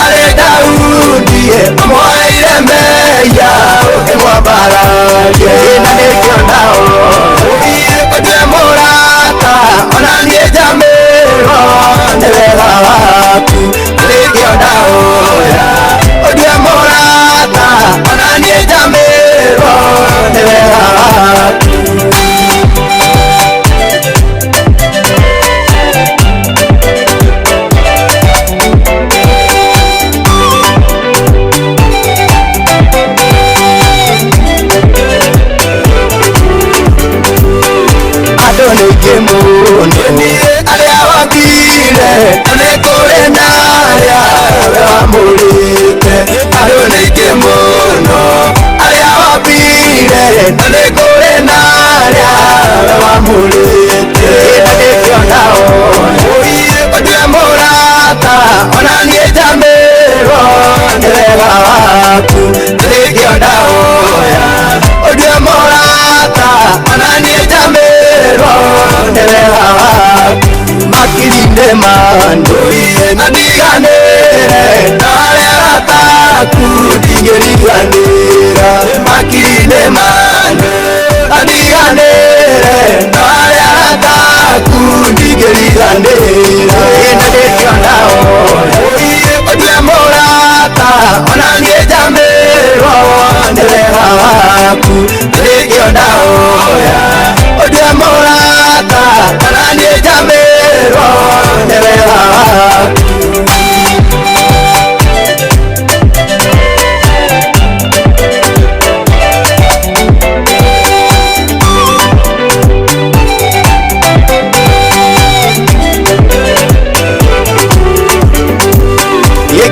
arĩ Daudi amwoheire mehia ũkĩmwambararia. Na nĩkĩo ndahoya ũndue mũrata ona niĩ njambĩrwo nĩ wega waku. Nĩkĩo ndahoya ũndue mũrata ona niĩ njambĩrwo nĩ wega waku. Andũ nĩ aingĩ mũno arĩa wathire na nĩ kũrĩ na arĩa we wamũrĩte. Andũ nĩ aingĩ mũno arĩa wathire na nĩ kũrĩ na arĩa we wamũrĩte. Na nĩkĩo ndahoya ũndue mũrata ona niĩ njambĩrwo nĩ wega waku. Nĩkĩo ndahoya ũndue mũrata ona niĩ njambĩrwo nĩ wega waku. Makiri-inĩ ma andũ na ndiganĩre na arĩa arata aku ndingĩriganĩra. Makiri-inĩ ma andũ na ndiganĩre na arĩa arata aku ndingĩriganĩra. Na nĩkĩo ndahoya ũndue mũrata ona niĩ njambĩrwo nĩ wega waku. Nĩkĩo ndahoya ũndue mũrata ona niĩ njambĩrwo nĩ wega waku.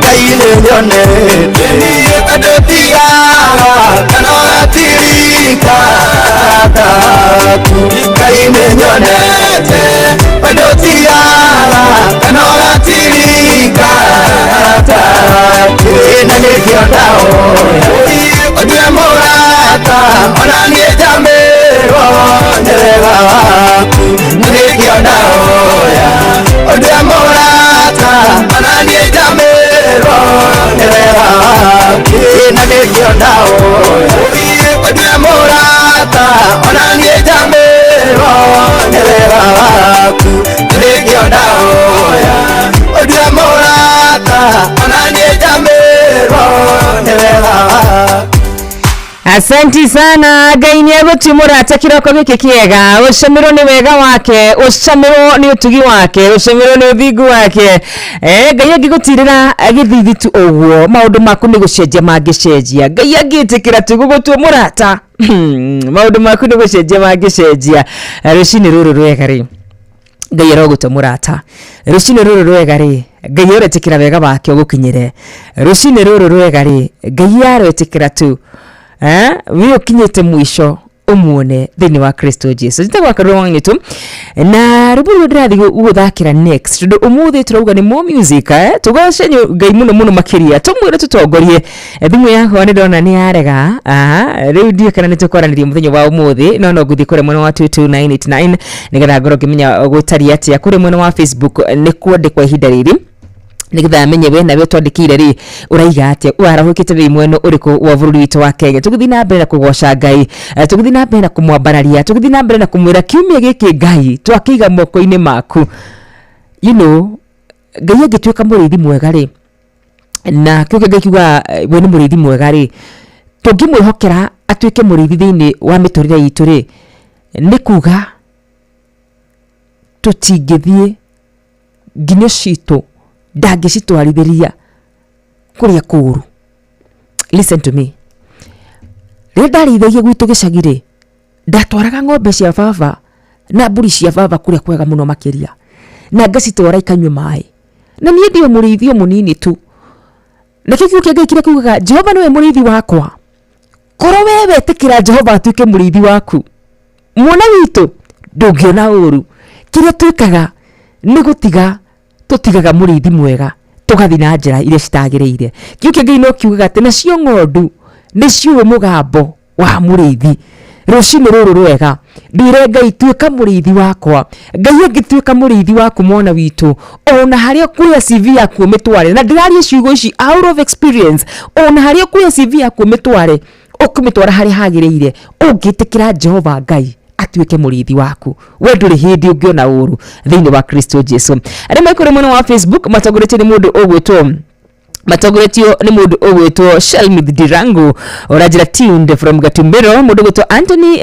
Ngai nĩnyonete andũ tigaga kana ũgatirika arata aku. Ngai nĩnyonete andũ tigaga kana ũgatirika arata aku. Na nĩkĩo ndahoya ũndue mũrata ona niĩ njambĩrwo nĩ wega waku. Nĩkĩo ndahoya ũndue mũrata ona niĩ njambĩrwo nĩ Asanti sana Ngai nĩ agũtue mũrata kĩroko gĩkĩ kĩega. Ũcamirwo nĩ wega wake, ũcamirwo nĩ ũtugi wake, ũcamirwo nĩ ũthingu wake. Ngai angĩgũtirĩra gĩthithi tu ũguo, maũndũ maku nĩ gũcenjia mangĩcenjia. Ngai angĩtĩkĩra tu gũgũtua mũrata, maũndũ maku nĩ gũcenjia mangĩcenjia. Rũcinĩ rũrũ rwega rĩ, Ngai arogũtua mũrata. Rũcinĩ rũrũ rwega rĩ, Ngai aretĩkĩra wega wake ũgũkinyĩre. Rũcinĩ rũrũ rwega rĩ, Ngai aretĩkĩra tu we ũkinyĩte mũico ũmuone thĩinĩ wa Kristo Jesu. Njĩtagwo Karura Wang'itũ na rwĩmbo rũrũ ndĩrathiĩ gũgũthakĩra next, tondũ ũmũthĩ tũrauga nĩ more music, tũgoce Ngai mũno mũno makĩria, tũmwĩre tũtongorie. Thimũ yakwa nĩ ndona nĩ yarega, rĩu ndiũĩ kana nĩ tũkwaranĩria mũthenya wa ũmũthĩ, no no ngũthiĩ kũrĩa mwena wa 22989 nĩgetha ngorwo ngĩmenya gũtariĩ atĩa. Kũrĩa mwena wa Facebook nĩ kwandĩkwa ihinda rĩrĩ, nĩgetha menye we nawe twandĩkĩire rĩ ũraiga atĩa, warahũkĩte wĩ mwena ũrĩkũ wa bũrũri witũ wa Kenya. Tũgĩthiĩ na mbere na kũgoca Ngai, tũgĩthiĩ na mbere na kũmwambararia, tũgĩthiĩ na mbere na kũmwĩra kiumia gĩkĩ Ngai twakĩiga moko-inĩ maku. You know, Ngai angĩtuĩka mũrĩithi mwega rĩ, na kĩu Ngai kiuga we nĩ mũrĩithi mwega rĩ, tũngĩmwĩhokera atuĩke mũrĩithi thĩinĩ wa mĩtũrĩre itũ rĩ, nĩ kuga tũtingĩthiĩ nginyo citũ ndangĩcitwarithĩria kũrĩa kũũru. Listen to me, rĩrĩa ndarĩithagia gwitũ gĩcagi rĩ, ndatwaraga ng'ombe cia baba na mbũri cia baba kũrĩa kwega mũno makĩria, na ngacitwara ikanyue maĩ, na niĩ ndĩ o mũrĩithi o mũnini tu. Nakĩo kiugo kĩa Ngai kĩrĩa kiugaga Jehova nĩwe mũrĩithi wakwa, korwo we wetĩkĩra Jehova atuĩke mũrĩithi waku, mwana witũ ndũngĩona ũru. Kĩrĩa twĩkaga nĩ gũtiga tũtigaga mũrĩithi mwega, tũgathiĩ na njĩra iria citagĩrĩire. Kiugo kĩa Ngai no kiugaga atĩ nacio ng'ondu nĩ ciũĩ mũgambo wa mũrĩithi. Rũcinĩ rũrũ rwega ndwĩre Ngai tuĩka mũrĩithi wakwa. Ngai angĩtuĩka mũrĩithi waku mwana witũ, ona harĩa ũkuoya CV yaku ũmĩtware, na ndĩraria ciugo ici out of experience, ona harĩa ũkuoya CV yaku ũmĩtware, ũkũmĩtwara harĩa hagĩrĩire ũngĩtĩkĩra Jehova Ngai atuĩke mũrĩithi waku, we ndũrĩ hĩndĩ ũngĩona ũru thĩinĩ wa Kristo Jesu. Arĩa marĩ kũrĩ mwena wa Facebook matongoretio nĩ mũndũ ũgwĩtwo matongoretio nĩ mũndũ ũgwĩtwo Shelmith Dirango, ũranjĩra tuned from Gatumbero. Mũndũ ũgwĩtwo Anthony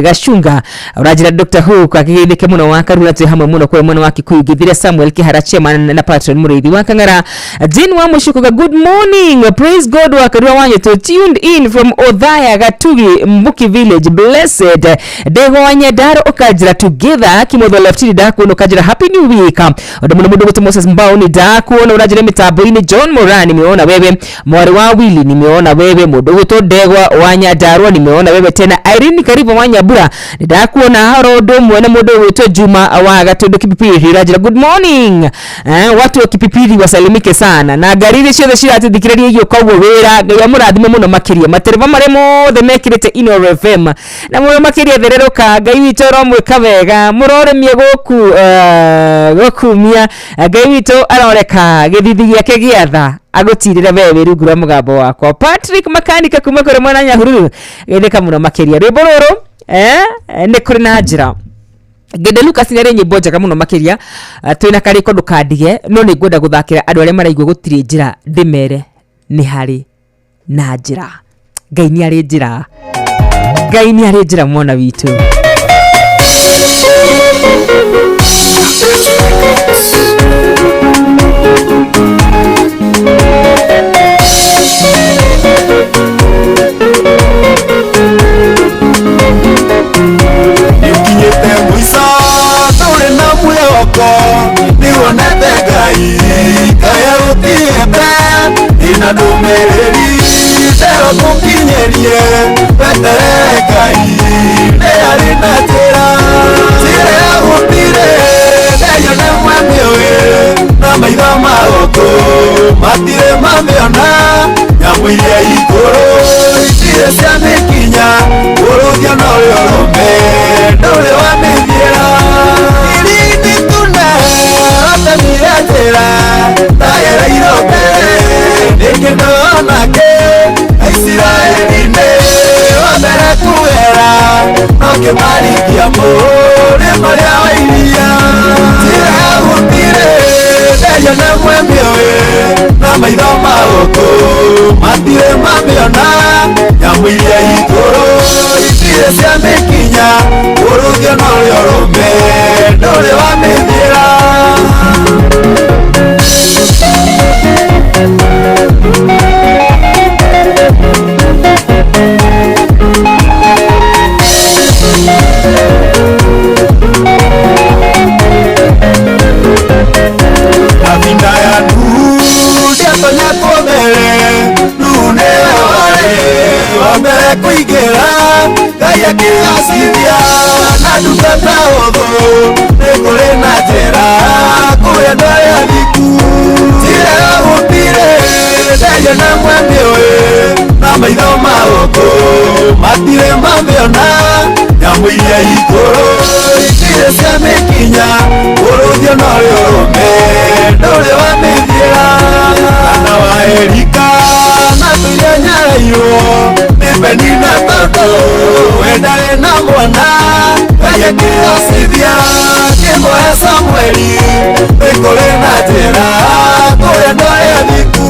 Gachunga ũranjĩra Dr. Hook akĩgeithĩke mũno wa Karura, twĩ hamwe mũno kũrĩa mwena wa Kikuyu. Ngĩthire Samuel Kĩhara chairman na patron mũrĩithi wa Kang'ara. Jane wa Mũcukuga, good morning, praise God wa Karura Wanyitũ, tuned in from Othaya Gatugi Mbuki village, blessed Ndegwa Nyandaro ũkanjĩra together. Kimotho Leftini ndakuona ũkanjĩra happy new week. Ũndũ mũno mũndũ ũgwĩtwo Moses Mbao nĩ ndakuona ũranjĩra mĩtambo-inĩ. John Moran nimeona wewe, mwarĩ wa Willy nimeona wewe, mũndũ ũgwĩtwo Ndegwa wa Nyandarua nimeona wewe tena, Irene Karibo wa Nyambura nĩ ndakuona oro ũndũ ũmwe na mũndũ ũgwĩtwo Juma wa Gatundu Kipipiri ũranjĩra good morning. Watu wa Kipipiri wasalimike sana, na ngari iria ciothe ciratũthikĩrĩria igĩũka ũguo wĩra, Ngai amũrathime mũno makĩria, matereba marĩa mothe mekĩrĩte Inooro FM na mũno makĩria thererũka, Ngai witũ aromwĩka wega, mũrorĩmie gũku gũkumia, Ngai witũ aroreka gĩthithi gĩake gĩa tha agũtirĩre we wĩ rungu rwa mũgambo wakwa. Patrick Makanika kuma kũrĩ mwena Nyahururu, geithĩka mũno makĩria. Rwĩmbo rũrũ nĩ kũrĩ na njĩra Ngende Lucas nĩ arĩ nyĩmbo njega mũno makĩria, twĩna karĩko ndũkandige, no nĩ ngwenda gũthakĩra andũ arĩa maraigua gũtirĩ njĩra, ndĩmere nĩ harĩ na njĩra. Ngai nĩ arĩ njĩra, Ngai nĩ arĩ njĩra mwana witũ. Nĩũkinyĩte mũico tũrĩ na mwĩhoko, nĩwonete Ngai kaya gũtigĩte, ĩna ndũmĩrĩri ndero gũkinyĩrie, weterere Ngai nĩ arĩ na njĩra, njĩra ya gũtirĩ ndeyo nĩ mwamĩũĩ, na maitho ma gũkũ matirĩ mamĩona, nyamũ iria ikũrũ itirĩ ciamĩkinya, ũrũthio no ũrĩ ũrũme ndũrĩ wamĩthiĩra, irindi tune watemire njĩra ndagereirwo mbere nĩ kĩndũ onake, Aisiraeli nĩ wa mbere kuhera, no kĩmaringia mũrĩmo ũrĩa wa iria, njĩra ya gũtirĩ ndeyo nĩ mwemĩũĩ, na maitho ma gũkũ matirĩ mamĩona, nyamũ Nyamũ iria ikũrũ itirĩ cia mĩkinya ũrũthio no rĩo rũme ndũrĩ wa mĩthiĩra. Mavinda ya Nuhu ndiatonyetwo mbere Nuhu nĩwe warĩ wa mbere kũingĩra Ngai akĩgacithia na ndungata hũthũ nĩ kũrĩ na njĩra kũrĩ andũ arĩa athingu njĩra ya gũtirĩ nderio na mwemĩũĩ na maitho ma gũkũ matirĩ mamĩona nyamũ iria ikũrũ itirĩ cia mĩkinya ũrũthio no rĩo rũme ndũrĩ wa mĩthiĩra kana wa Erika na tũiria nyareirwo nĩ Penina tondũ we ndarĩ na mwana Ngai akĩgacithia akĩmũhe Samueli nĩ kũrĩ na njĩra kũrĩ andũ arĩa athingu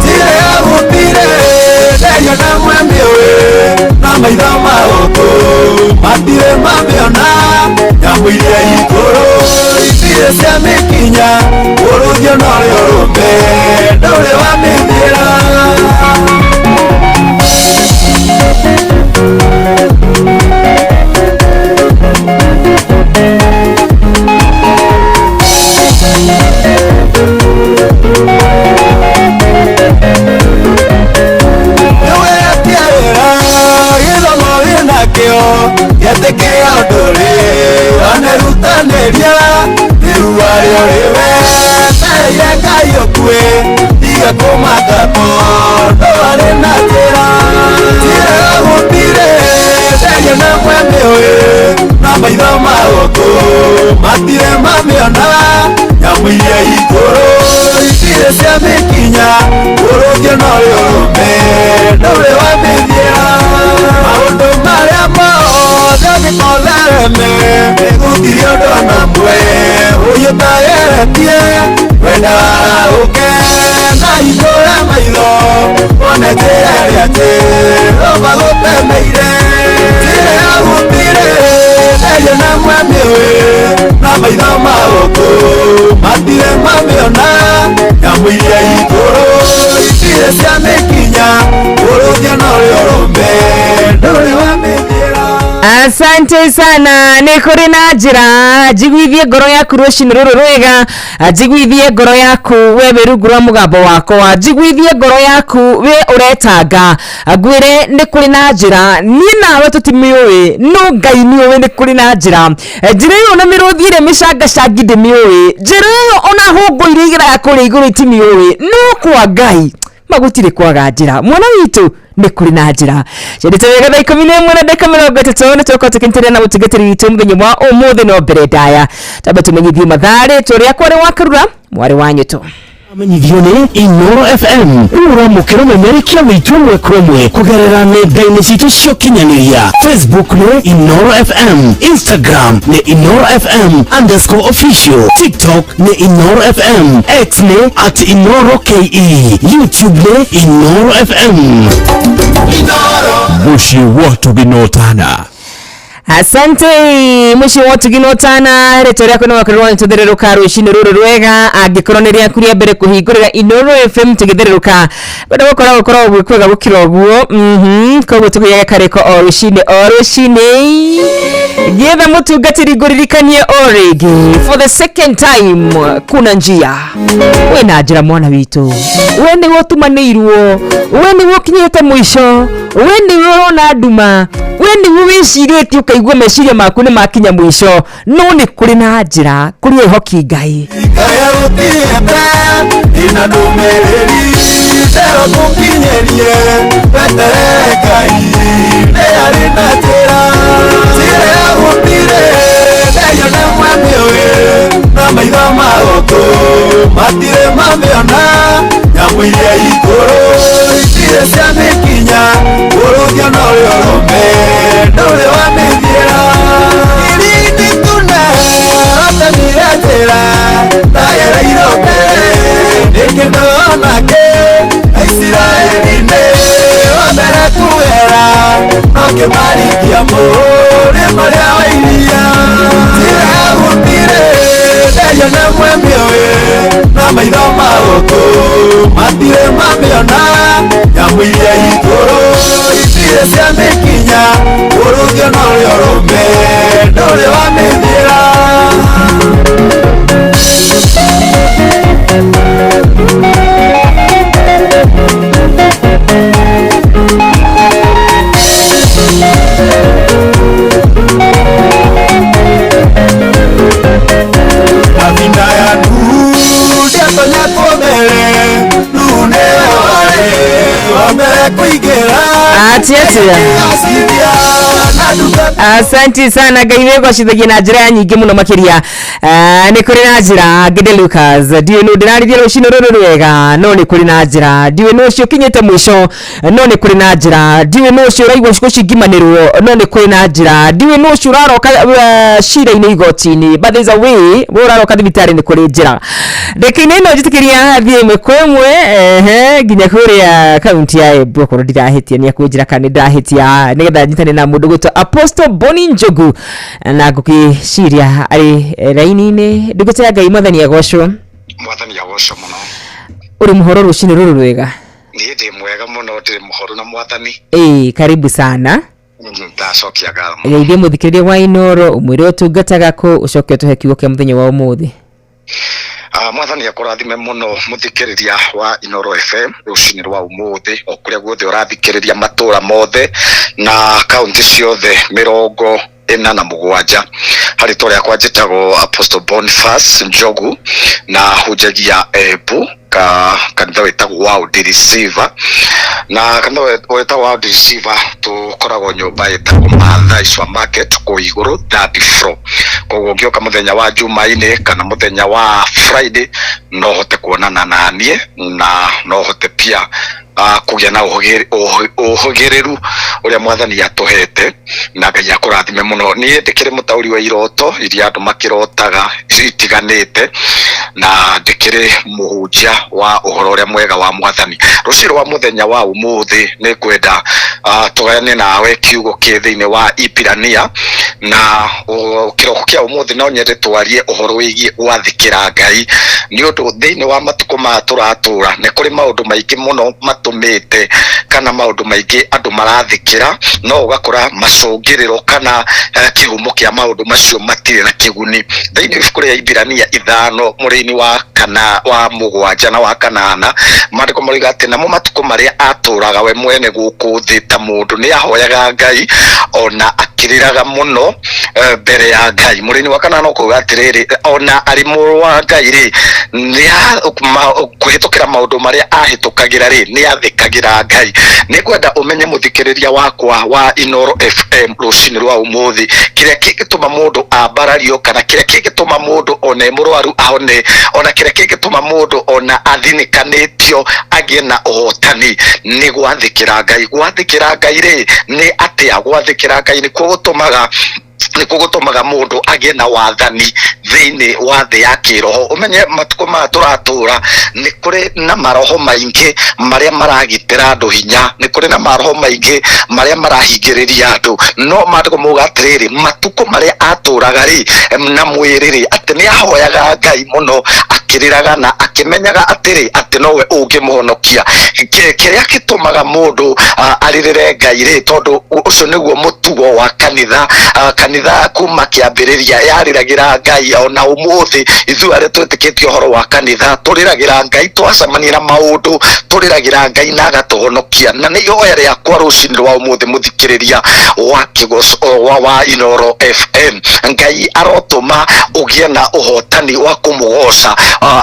njĩra ya gũtirĩ nderio na mwemĩũĩ na maitho ma gũkũ matirĩ mamĩona nyamũ iria ikũrũ itirĩ cia mĩkinya ũrũthio no rĩo rũme ndũrĩ wa mĩthiĩra. Gĩthomo wĩnakĩo gĩtĩkĩra ndũrĩ wanerutanĩria irua rĩo rĩwe tereire Ngai ũkue tiga kũmaka tondũ arĩ na njĩra njĩra ya gũtirĩ nderio na mwemĩũĩ na maitho ma gũkũ matirĩ mamĩona nyamũ iria ikũrũ itirĩ cia mĩkinya ũrũthio no rĩo rũme ndũrĩ wa mĩthiĩra maũndũ marĩa mothe ũngĩkothereme gũtirĩ ũndũ ona ũmwe ũyũ ũtageretie wenda warahũke na hingũre maitho wone njĩra ĩrĩa Jehova gũtemeire njĩra ya gũtirĩ nderio na mwemĩũĩ na maitho ma gũkũ matirĩ mamĩona nyamũ iria ikũrũ itirĩ cia mĩkinya ũrũthio no rĩo rũme ndũrĩ wa mĩthiĩra. Asante sana nĩ kũrĩ na njĩra njiguithie ngoro yaku rũcinĩ rũrũ rwega njiguithie ngoro yaku we wĩ rungu rwa mũgambo wakwa njiguithie ngoro yaku we ũretanga ngwĩre nĩ kũrĩ na njĩra niĩ nawe tũtimĩũĩ no Ngai nĩũĩ nĩ kũrĩ na njĩra njĩra ĩyo na mĩrũthi ĩrĩa mĩcangacangi ndĩmĩũĩ njĩra ĩyo ona hũngũ iria igeraga kũrĩa igũrũ itimĩũĩ no kwa Ngai magũtirĩ kwaga njĩra mwana witũ nĩ kũrĩ na njĩra ciendete wega thaa 11 na ndagĩka 30 nĩ tũgũkorwo tũkĩnyitanĩra na mũtungatĩri witũ mũthenya wa ũmũthĩ no mbere ndaya twambe tũmenyithie mathaa rĩtwa rĩakwa rĩ wa Karura mwarĩ wa Nyũtũ. Amenyithio nĩ Inoro FM rĩu ũramũkĩra ũmemerekia witũ ĩmwe kwa ĩmwe kũgerera nenda-inĩ citũ cia ũkinyanĩria Facebook nĩ Inoro FM, Instagram nĩ Inoro FM underscore official, TikTok nĩ Inoro FM, X nĩ at Inoro KE, YouTube nĩ Inoro FM. Mũciĩ wa Tũginotana. Asante muciĩ wa Tũginotana rĩtwa rĩakwa nĩ wakorwo nĩtũthererũka rũcinĩ rũrũ rwega angĩkorwo nĩ rĩaku rĩa mbere kũhingũrĩra Inoro FM tũgĩthererũka kwenda gũkorwo gũkorwo gwĩ kwega gũkĩra ũguo koguo tũgĩaga karĩko o rũcinĩ o rũcinĩ getha mũtungatĩri ngũririkanie o rĩngĩ for the second time kuna njia wĩna njĩra mwana witũ we nĩwe ũtumanĩirwo we nĩwe ũkinyĩte mũico we nĩwe ũrona nduma we nĩwe wĩcirĩtie ũkaigua meciria maku nĩ makinya mũico no nĩ kũrĩ na njĩra kũrĩ ehoki Ngai. Kaya gũtirĩte ina ndũmĩrĩri ndero gũkinyĩrie weterere Ngai nĩ arĩ na njĩra njĩra ya gũtirĩ nderio na mwemĩũĩ na maitho ma gũkũ matirĩ mamĩona nyamũ iria ikũrũ itirĩ cia mĩkinya ũrũthio no rĩo rũme ndũrĩ wa mĩthiĩra irindi tune ratemire njĩra ndagereirwo mbere nĩkĩ ndonake Aisiraeli nĩ wa mbere kuwera Ndũngĩmarikia mũrĩ marĩa wa iria. Njĩra gũtirĩ nderio nĩ mwemĩoĩ na maitho ma gũkũ matirĩ mamĩona. Nyamũ iria itũrũ itirĩ cia mĩkinya ũrũthio norĩo rũme ndũrĩ wamĩthiĩra. Thabina ya Nuhu ndĩatonyetwo mbere Nuhu nĩwe warĩ wa mbere kũingĩra. Atia atia. Acithia na ndungata. Asanti sana Ngai wĩgocithagia na njĩra nyingĩ mũno makĩria. Nĩ kũrĩ na njĩra Ngĩndĩ Lucas, ndiũĩ nũ ndĩrarithia rũcinĩ rũrũ rwega, no nĩ kũrĩ na njĩra. Ndiũĩ nũ ũcio ũkinyĩte mũico, no nĩ kũrĩ na njĩra. Ndiũĩ nũ ũcio ũraigua gũcingimanĩrwo, no nĩ kũrĩ na njĩra. Ndiũĩ nũ ũcio ũraroka cira-inĩ igoti-inĩ, but there's a way. We ũraroka thibitarĩ, nĩ kũrĩ njĩra. Ndĩka-inĩ ĩno njĩtĩkĩria thiĩ ĩmwe kwa ĩmwe, ehe, nginya kũrĩa kaunti ya Embu, okorwo ndirahĩtia nĩ akũnjĩra kana nĩ ndahĩtia, nĩgetha nyitane na mũndũ gwĩtwo Apostle Boni Njogu, na ngũgĩciria arĩ raini-inĩ. Ndungata ya Ngai, mwathani agocwo. Mwathani agocwo mũno. Ũrĩ mũhoro rũcinĩ rũrũ rwega? Niĩ ndĩ mwega mũno, ndĩ mũhoru na mwathani. Ĩĩ, karibu sana. Ndacokia ngatho mũno. Geithie mũthikĩrĩria wa Inoro, ũmwĩre ũtungataga kũ, ũcoke ũtũhe kiugo kĩa mũthenya wa ũmũthĩ. Mwathani akũrathime mũno mũthikĩrĩria wa Inoro FM rũcinĩ rwa ũmũthĩ, o kũrĩa guothe ũrathikĩrĩria, matũra mothe na kaunti ciothe 47. Harĩ twa rĩakwa njĩtagwo Apostle Boniface Njogu na hunjagia Embu ka kanitha wĩtagwo World Receiver, na kanitha wĩtagwo World Receiver tũkoragwo nyũmba ĩtagwo Maathai Supermarket kũu igũrũ, third floor. Koguo ũngĩũka mũthenya wa Jumaine kana mũthenya wa Friday, no hote kuonana na niĩ na no hote pia kũgĩa na ũhũgĩrĩru ũrĩa mwathani atũhete, na Ngai akũrathime mũno. Niĩ ndĩkĩrĩ mũtaũri wa iroto iria andũ makĩrotaga itiganĩte, na ndĩkĩrĩ mũhunjia wa ũhoro ũrĩa mwega wa mwathani. Rũciũ rwa mũthenya wa ũmũthĩ nĩ ngwenda tũgayane nawe kiugo kĩ thĩinĩ wa Ibirania, na kĩroko kĩa ũmũthĩ no nyende twarie ũhoro wĩgiĩ gwathĩkĩra Ngai, nĩ ũndũ thĩinĩ wa matukũ maya tũratũra nĩ kũrĩ maũndũ maingĩ mũno matũmĩte kana maũndũ maingĩ andũ marathĩkĩra, no ũgakora macũngĩrĩro kana kĩhumo kĩa maũndũ macio matirĩ na kĩguni. Thĩinĩ ibuku rĩa Ibirania 5 mũrĩini wa kana wa 7 na wa 8, maandĩko maroiga atĩ namo matukũ marĩa atũraga we mwene gũkũ thĩ ta mũndũ nĩ ahoyaga Ngai ona akĩrĩraga mũno mbere ya Ngai. Mũrĩini wa 8 ũkauga atĩrĩrĩ, ona arĩ mũrũ wa Ngai rĩ, kũhĩtũkĩra maũndũ marĩa ahĩtũkagĩra rĩ, nĩ athĩkagĩra Ngai. Nĩ ngwenda ũmenye mũthikĩrĩria wakwa wa Inoro FM rũcinĩ rwa ũmũthĩ, kĩrĩa kĩngĩtũma mũndũ ambarario kana kĩrĩa kĩngĩtũma mũndũ one mũrwaru ahone, ona kĩrĩa kĩngĩtũma mũndũ ona athinĩkanĩtio agĩe na ũhotani nĩ gwathĩkĩra Ngai. Gwathĩkĩra Ngai rĩ nĩ atĩa? Gwathĩkĩra Ngai nĩkuo gũtũmaga mũndũ agĩe na wathani thĩinĩ wa thĩ ya kĩroho. Ũmenye matukũ maya tũratũra nĩ kũrĩ na maroho maingĩ marĩa maragitĩra andũ hinya, nĩ kũrĩ na maroho maingĩ marĩa marahingĩrĩria andũ, no maandĩko mauga atĩrĩrĩ, matukũ marĩa atũraga rĩ na mwĩrĩ rĩ, atĩ nĩ ahoyaga Ngai mũno akĩrĩraga na akĩmenyaga atĩrĩ atĩ nowe ũngĩmũhonokia. Kĩrĩa gĩtũmaga mũndũ arĩrĩre Ngai rĩ, tondũ ũcio nĩguo mũtugo wa kanitha. Kanitha kuma kĩambĩrĩria yarĩragĩra Ngai, ona ũmũthĩ ithuĩ arĩa twĩtĩkĩtie ũhoro wa kanitha tũrĩragĩra Ngai, twacemania na maũndũ tũrĩragĩra Ngai na agatũhonokia. Na nĩ ihoya rĩakwa rũcinĩ rwa ũmũthĩ mũthikĩrĩria wa kĩgoco wa Inoro FM, Ngai arotũma ũgĩe na ũhotani wa kũmũgoca,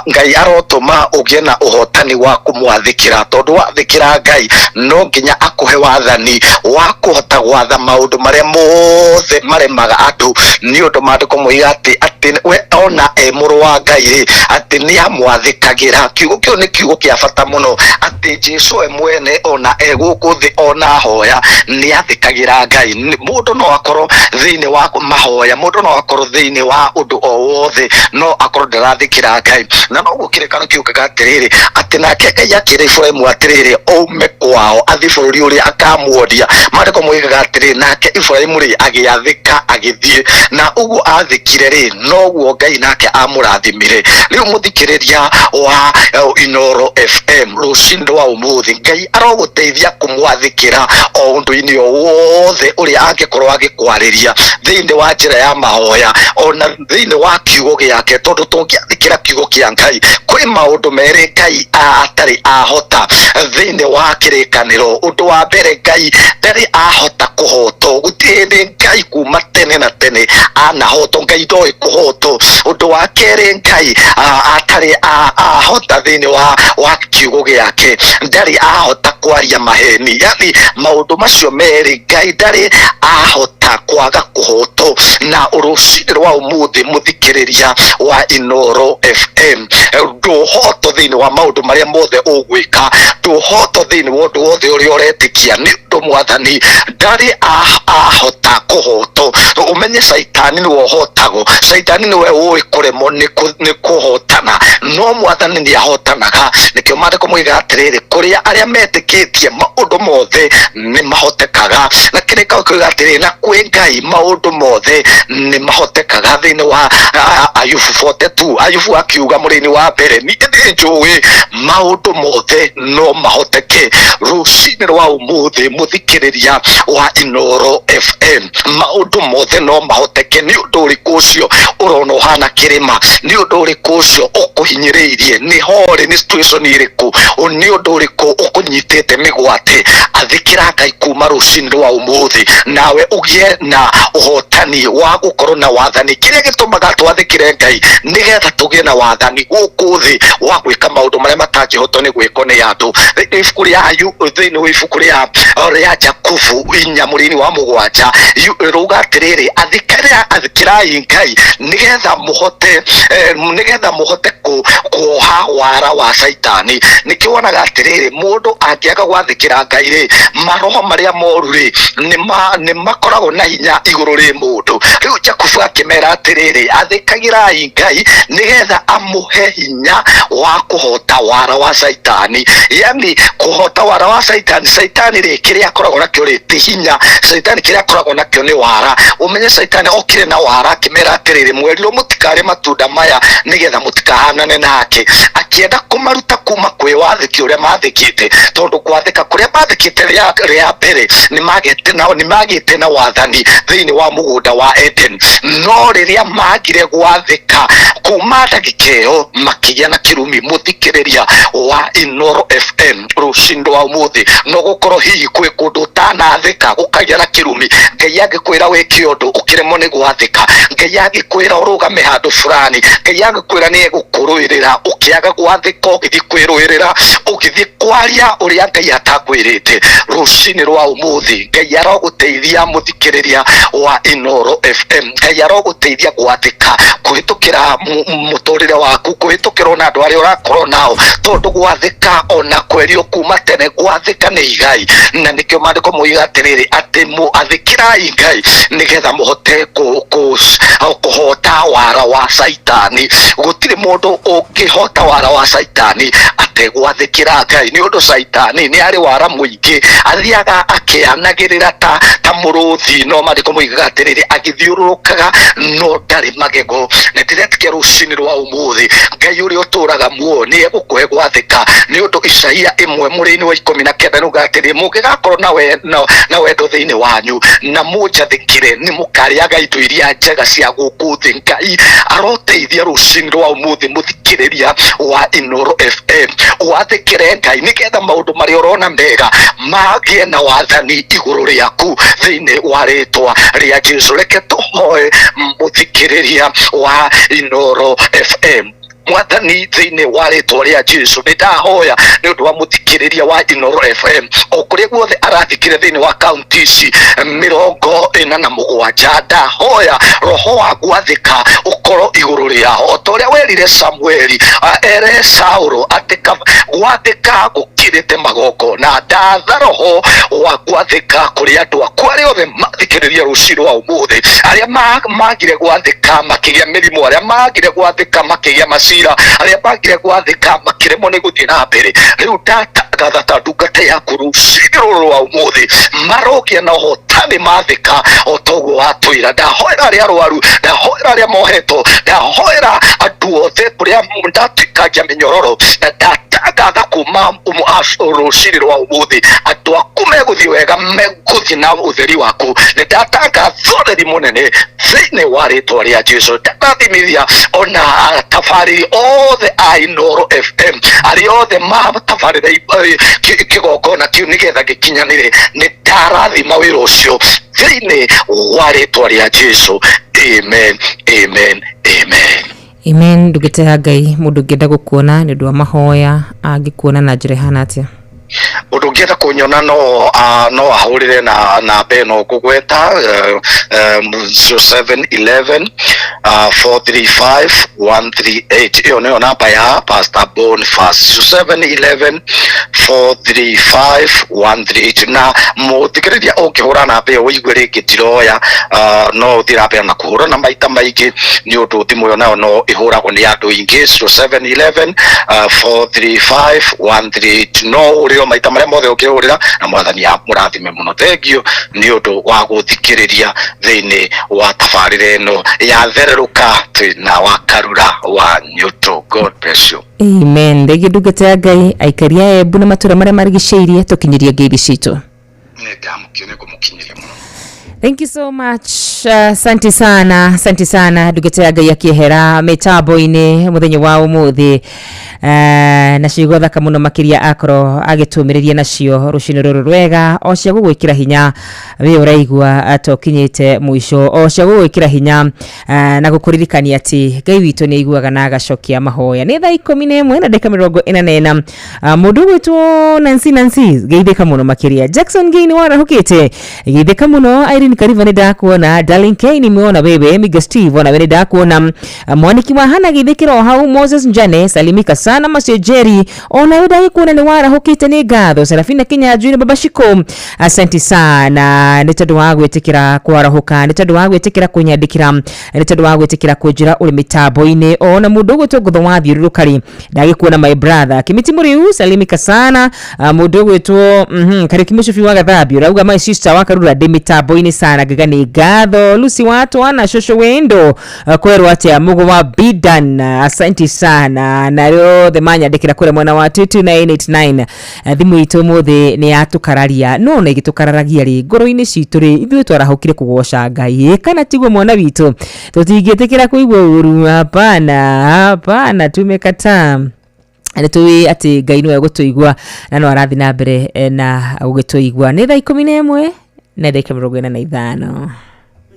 Ngai arotũma ũgĩe na ũhotani wa kũmwathĩkĩra, tondũ wathĩkĩra Ngai no nginya akũhe wathani wa kũhota gwatha maũndũ marĩa mothe maremaga. athĩkagĩra andũ nĩ ũndũ maandĩko moiga atĩ atĩ we ona e mũrũ wa Ngai rĩ, atĩ nĩ amwathĩkagĩra. Kiugo kĩu nĩ kiugo kĩa bata mũno, atĩ Jesu we mwene ona e gũkũ thĩ ona ahoya nĩ athĩkagĩra Ngai. Mũndũ no akorwo thĩinĩ wa mahoya, mũndũ no akorwo thĩinĩ wa ũndũ o wothe, no akorwo ndarathĩkĩra Ngai. Na noguo kĩrĩkano kiugaga atĩrĩrĩ, atĩ nake Ngai akĩra Iburahĩmu atĩrĩrĩ, aume kwao athiĩ bũrũri ũrĩa akamuonia. Maandĩko moigaga atĩrĩrĩ, nake Iburahĩmu rĩ agĩathĩka agĩthiĩ, na ũguo athĩkire rĩ, noguo Ngai nake amũrathimire. Rĩu mũthikĩrĩria wa Inooro FM rũcinĩ rwa ũmũthĩ, Ngai arogũteithia kũmwathĩkĩra o ũndũ-inĩ o wothe ũrĩa angĩkorwo agĩkwarĩria thĩinĩ wa njĩra ya mahoya ona thĩinĩ wa kiugo gĩake, tondũ tũngĩathĩkĩra kiugo kĩa Ngai kwĩ maũndũ merĩ Ngai atarĩ ahota thĩinĩ wa kĩrĩkanĩro. Ũndũ wa mbere, Ngai ndarĩ ahota kũhotwo, gũtirĩ hĩndĩ Ngai kuma tene na tene anahotwo, Ngai ndoĩ kũhotwo. Ũndũ wa kerĩ, Ngai atarĩ ahota thĩinĩ wa kiugo gĩake, ndarĩ ahota kwaria maheni. Yani maũndũ macio merĩ Ngai ndarĩ ahota kwaga kũhotwo. Na rũcinĩ rwa ũmũthĩ mũthikĩrĩria wa Inooro FM, ndũhotwo thĩinĩ wa maũndũ marĩa mothe ũgwĩka, ndũhotwo thĩinĩ wa ũndũ wothe ũrĩa ũretĩkia, nĩ ũndũ mwathani ndarĩ ahota kũhotwo. Ũmenye caitani nĩwe ũhotagwo, caitani nĩwe ũĩ kũremwo nĩ kũhotana, no mwathani nĩ ahotanaga. Nĩkĩo maandĩko moigaga atĩrĩrĩ, kũrĩa arĩa metĩkĩtie maũndũ mothe nĩ mahotekaga. Na kĩrĩko kiuga atĩrĩrĩ, na kwĩ Ngai maũndũ mothe nĩ mahotekaga. Thĩinĩ wa Ayubu 42, Ayubu akiuga mũrĩini wa mbere, niĩ nĩ njũĩ maũndũ mothe no mahoteke. Rũcinĩ rwa ũmũthĩ mũthikĩrĩria wa Inooro FM, maũndũ mothe no mahoteke. Nĩ ũndũ ũrĩkũ ũcio ũrona ũhana kĩrĩma? Nĩ ũndũ ũrĩkũ ũcio ũkũhinyĩrĩirie? Nĩ horĩ, nĩ situation ĩrĩkũ? Nĩ ũndũ ũrĩkũ ũkũnyitĩte mĩgwate? Athĩkĩra Ngai kuma rũcinĩ rwa ũmũthĩ, nawe ũgĩe na ũhotani wa gũkorwo na wathani. Kĩrĩa gĩtũmaga twathĩkĩre Ngai nĩgetha tũgĩe na wathani gũkũ thĩ wa gwĩka maũndũ marĩa matangĩhotwo nĩ gwĩkwo nĩ andũ. Ibuku rĩa thĩinĩ wa ibuku rĩa Jakubu 4 mũrĩini wa 7 rauga atĩrĩrĩ, athĩkĩrai Ngai nĩgetha mũhote nĩgetha mũhote kuoha wara wa caitani. Nĩkĩo wonaga atĩrĩrĩ, mũndũ angĩaga gwathĩkĩra Ngai rĩ, maroho marĩa moru rĩ nĩ makoragwo na hinya igũrũ rĩ mũndũ. Rĩu Jakubu akĩmera atĩrĩrĩ, athĩkagĩrai Ngai nĩgetha amũhe hinya wa kũhota wara wa caitani. Yani kũhota wara wa caitani, caitani rĩ kĩrĩa akoragwo nakĩo rĩ ti hinya, caitani kĩrĩa akoragwo nakĩo nĩ wara. Ũmenye caitani okire na wara akĩmera atĩrĩrĩ, mwerirwo mũtikarĩe matunda maya nĩgetha mũtikahanane nake. Akĩenda kũmaruta kuma kwĩ wathĩki ũrĩa mathĩkĩte, tondũ gwathĩka kũrĩa mathĩkĩte rĩa mbere nĩ magĩte na wathani thĩinĩ wa mũgũnda wa Eden. No rĩrĩa magire gwathĩka, kuma ndagĩka ĩyo makĩgĩa na kĩrumi. Mũthikĩrĩria wa Inooro FM rũcinĩ rwa ũmũthĩ, no gũkorwo hihi kwĩ kũndũ ũtanathĩka gũkagĩa na kĩrumi. Ngai angĩkwĩra wĩke ũndũ ũkĩremwo nĩ gwathĩka, Ngai angĩkwĩra ũrũgame handũ fulani, Ngai angĩkwĩra nĩ egũkũrũĩrĩra, ũkĩaga gwathĩka ũgĩthiĩ kwĩrũĩrĩra, ũgĩthiĩ kwaria ũrĩa Ngai atakwĩrĩte. Rũcinĩ rwa ũmũthĩ Ngai arogũteithia mũthikĩrĩria wa Inooro FM, Ngai arogũteithia gwathĩka kũhĩtũkĩra mũtũrĩre waku, kũhĩtũkĩra ona andũ arĩa ũrakorwo nao, tondũ gwathĩka ona kwerio kuma tene, gwathĩka nĩ igai. Na nĩkĩo maandĩko moiga atĩrĩrĩ, atĩ athĩkĩrai Ngai nĩgetha mũhote kũhota wara wa caitani. Gũtirĩ mũndũ ũngĩhota wara wa caitani ategwathĩkĩra Ngai, nĩ ũndũ caitani nĩ arĩ wara mũingĩ, athiaga akĩanagĩrĩra ta mũrũthi, no maandĩko moigaga atĩrĩrĩ, agĩthiũrũrũkaga no ndarĩ magego. Na ndĩretĩkia rũcinĩ rwa ũmũthĩ Ngai ũrĩa ũtũraga muoyo nĩ egũkũhe gwathĩka, nĩ ũndũ Isaia 1 mũrĩini wa 19 nĩuga atĩrĩ, mũngĩgakorwo na wendo thĩinĩ wanyu na mũnjathĩkĩre, nĩ mũkarĩaga indo iria njega cia gũkũ thĩ. Ngai aroteithia rũcinĩ rwa ũmũthĩ mũthikĩrĩria wa Inooro FM, wathĩkĩre Ngai nĩgetha maũndũ marĩa ũrona mega magĩe na wathani igũrũ rĩaku thĩinĩ wa rĩtwa rĩa Jesu. Reke tũhoe mũthikĩrĩria wa Inooro FM. Mwathani thĩinĩ wa rĩtwa rĩa Jesu nĩ ndahoya nĩ ũndũ wa mũthikĩrĩria wa Inooro FM o kũrĩa guothe arathikĩrĩria thĩinĩ wa kaunti ici 47, ndahoya roho wa gwathĩka ũkorwo igũrũ rĩao o ta ũrĩa werire Samueli ere Saũlũ atĩ gwathĩka gũkirĩte magongona. Ndatha roho wa gwathĩka kũrĩ andũ aku arĩa othe mathikĩrĩria rũciũ rwa ũmũthĩ, arĩa magire gwathĩka makĩgĩa mĩrimũ, arĩa magire gwathĩka makĩgĩa macira, arĩa magire gwathĩka makĩremwo nĩ gũthiĩ na mbere. Rĩu ndatangatha ta ndungata yaku rũciinĩ rũrũ rwa ũmũthĩ marogĩa na ũhotani mathĩka o ta ũguo watwĩra. Ndahoera arĩa arwaru, ndahoera arĩa mohetwo, ndahoera andũ othe kũrĩa ndatuĩkangia mĩnyororo, na ndatangatha kuma rũciinĩ rwa ũmũthĩ andũ aku megũthiĩ wega, megũthiĩ na ũtheri waku. Nĩ ndatangatha ũtheri mũnene thĩinĩ wa rĩtwa rĩa Jesu. Ndarathimithia ona tabarĩri othe a Inooro FM arĩa othe matabarĩra kĩgongona kĩu nĩgetha gĩkinyanĩre, nĩ ndarathima wĩra ũcio thĩinĩ wa rĩtwa rĩa Jesu. Amen, amen, amen. Amen. Ndungata ya Ngai, mũndũ ũngĩenda gũkuona nĩ ũndũ wa mahoya angĩkuona na njĩra ĩhana atĩa? Mũndũ ũngĩenda kũnyona no ahũrĩre na namba ĩno ngũgweta, 0711 435 138. Ĩyo nĩyo namba ya Pastor Boniface, 0711 435 138. Na mũthikĩrĩria ũngĩhũra namba ĩyo ũigue rĩngĩ ndiroya, no ũthiĩ na mbere na kũhũra na maita maingĩ nĩ ũndũ thimũ ĩyo nayo no ĩhũragwo nĩ andũ aingĩ. 0711 435 138 no ũrĩo maita marĩa mothe ũngĩhũrĩra, na Mwathani amũrathime mũno. Thengiũ nĩ ũndũ wa gũthikĩrĩria thĩinĩ wa tabarĩra ĩno ya thererũka twĩna wa Karura wa Nyũtũ. God bless you. Amen. Rĩngĩ ndungata ya Ngai, aikari a Embu na matũra marĩa marigicĩirie tũkinyĩrie ngeithi citũ. Nĩ ndamũkio nĩ ngũmũkinyĩria mũno. Thank you so much. Asante sana, asante sana ndungata ya Ngai akĩehera mĩtambo-inĩ mũthenya wa ũmũthĩ, na ciugo thaka mũno makĩria akorwo agĩtũmĩrĩria nacio rũcinĩ rũrũ rwega, o cia gũgwĩkĩra hinya wĩ ũraigua ta ũkinyĩte mũico, o cia gũgwĩkĩra hinya na gũkũririkania atĩ Ngai witũ nĩ aiguaga na agacokia mahoya. Nĩ thaa 11 na ndagĩka 44. Mũndũ ũgwĩtwo Nancy Nancy geithĩka mũno makĩria. Jackson Ngei nĩ warahũkĩte, geithĩka mũno. Irene Kariva nĩ ndakuona, Darling K nimeona wewe, Miga Steve ona wewe ndakuona, Mwaniki wa Hana geithĩkĩra o hau, Moses Njane salimika sana, Masio Jerry ona we ndagĩkuona nĩ warahũkĩte, nĩ ngatho. Serafina Kinyanjui na Baba Shiko, asante sana nĩ tondũ wa gwĩtĩkĩra kwarahũka, nĩ tondũ wa gwĩtĩkĩra kũnyandĩkĩra, nĩ tondũ wa gwĩtĩkĩra kũnjĩra ũrĩ mĩtambo-inĩ. Ona mũndũ ũgwĩtwo Ngũtho wa Thiũrũrũka rĩ, ndagĩkuona my brother Kimiti Mũrĩu, salimika sana. Mũndũ ũgwĩtwo Kariũki Mũcubi wa Gathambi ũrauga my sister wa Karura ndĩ mĩtambo-inĩ sana, ngaiga nĩ ngatho. Lucy wa Twana cũcũ wendo, kwerwo atĩa Mũgũ wa Bidan, asante sana na arĩa othe manyandĩkĩra kũrĩa mwena wa 22989. Thimũ itũ ũmũthĩ nĩ yatũkararia, no na ĩgĩtũkararagia rĩ ngoro-inĩ citũ rĩ, ithuĩ twarahũkire kũgoca Ngai, kana tiguo mwana witũ? Tũtingĩtĩkĩra kũigua ũru, hapana hapana, tumekataa. Nĩ tũĩ atĩ Ngai nĩwe gũtũigua na no arathiĩ na mbere na gũgĩtũigua. Nĩ thaa 11 na ndagĩka 45.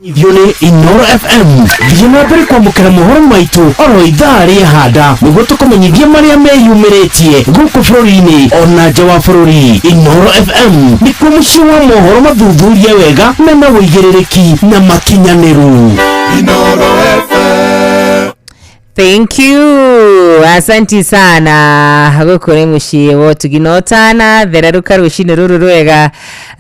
Ithuĩ nĩ Inooro FM. Thiĩ na mbere kwamũkĩra mohoro maitũ oro ithaa rĩa handa nĩguo tũkũmenyithie marĩa meyumĩrĩtie gũkũ bũrũri-inĩ ona nja wa bũrũri. Inooro FM nĩkuo mũciĩ wa mohoro mathuthurie wega mena ũigĩrĩrĩki na makinyanĩru. Inooro FM. Thank you. Asante sana. Gũkũ nĩ mũciĩ wa ũtugi na ũtana thererũka rũcinĩ rũrũ rwega,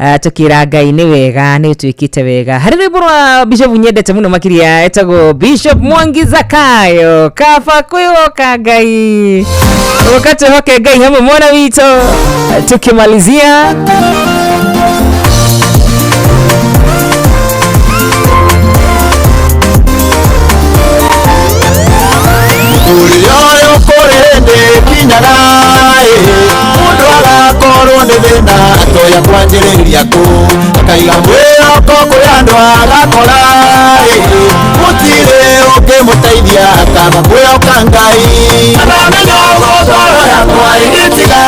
tũkĩra Ngai nĩ wega, nĩ ũtwĩkĩte wega. Harĩ rwĩmbo rwa Bishop nyendete mũno makĩria etagwo Bishop Mwangi Zakayo, kaba kwĩhoka Ngai, ũka twĩhoke Ngai hamwe mwana witũ, tukimalizia Ũrĩa ũyũ kũrĩ hĩndĩ ĩkinyaga ĩ, mũndũ agakorwo nĩ thĩna atoya kwanjĩrĩria kũ, akaiga mwĩhoko kwĩ andũ agakora ĩ, gũtirĩ ũngĩmũteithia akaba kwĩhoka Ngai. Ndamenya ũguo ngoro yakwa ĩgĩtiga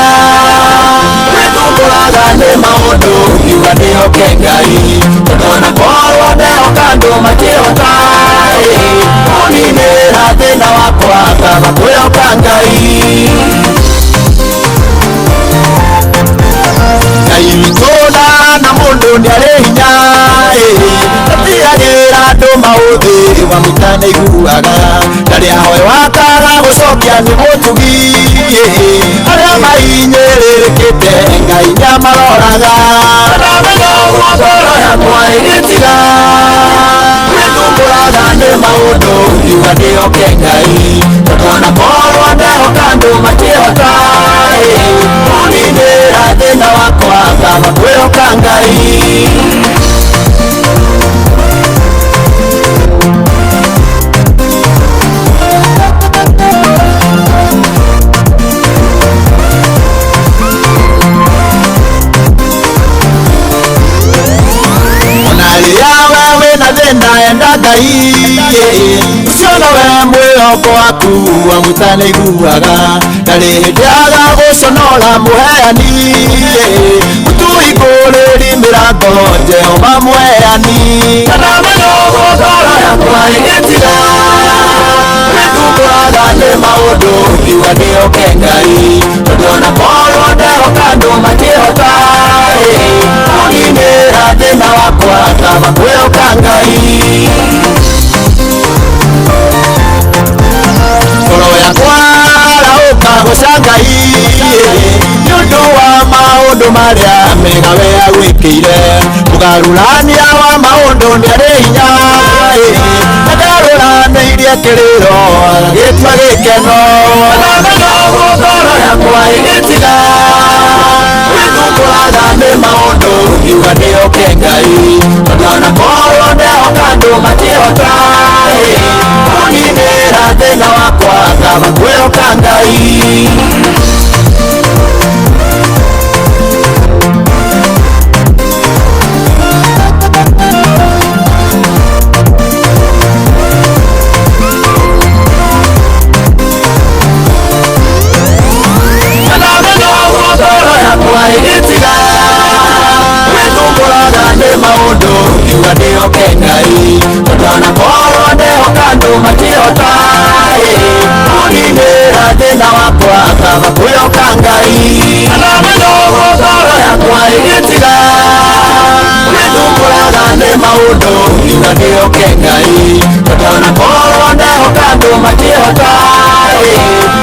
gwĩthumbũraga nĩ maũndũ ngiuga ndĩhoke Ngai, tondũ ona korwo ndehoka andũ makĩhota ĩ, kũninĩra thĩna wakwa akaba kwĩhoka hinya atiagĩra andũ maũthĩ wa mũtana iguaga ndarĩ ahoe wakaga gũcokia nĩ mũtugi arĩa mahinyĩrĩrĩkĩte Ngai nĩamaroraga ndamenya ũguo ngoro yakwa ĩgĩtiga gwĩthumbũraga nĩ maũndũ ngiuga ndĩhoke Ngai tondũ ona korwo ndehoka andũ matiĩhota kũninĩra thĩna wakwa kaba kwĩhoka Ngai. Enda Ngai ũcio nowe mwĩhoko waku amũtana iguaga ndarĩ hĩndĩ agagũconora mũheani mũtũhingũrĩri mĩrango Jehova mũheani ndamenya ũguo ngoro yakwa ĩgĩtiga gwĩthumbũraga nĩ maũndũ ngiuga ndĩhoke Ngai tondũ ona korwo ndehoka andũ matiĩhota kũninĩra thĩna wakwa kaba kwĩhoka Ngai. Ngoro yakwa arahũka gũca Ngai nĩ ũndũ wa maũndũ marĩa mega we agwĩkĩire mũgarũrania wa maũndũ nĩarĩ hinya ndarũranĩirie kĩrĩro agĩtua gĩkeno ndamenya ũguo ngoro yakwa ĩgĩtiga gwĩthumbũraga nĩ maũndũ ngiuga ndĩhoke Ngai tondũ ona korwo ndehoka andũ matiĩhota kũninĩra thĩna wakwa kaba kwĩhoka Ngai. Gwĩthumbũraga nĩ maũndũ ngiuga ndĩhoke Ngai tondũ ona korwo ndehoka andũ matiĩhota kũninĩra thĩna wakwa kaba kwĩhoka Ngai. Ndamenya ũguo ngoro yakwa ĩgĩtiga gwĩthumbũraga nĩ maũndũ ngiuga ndĩhoke Ngai tondũ ona korwo ndehoka andũ matiĩhota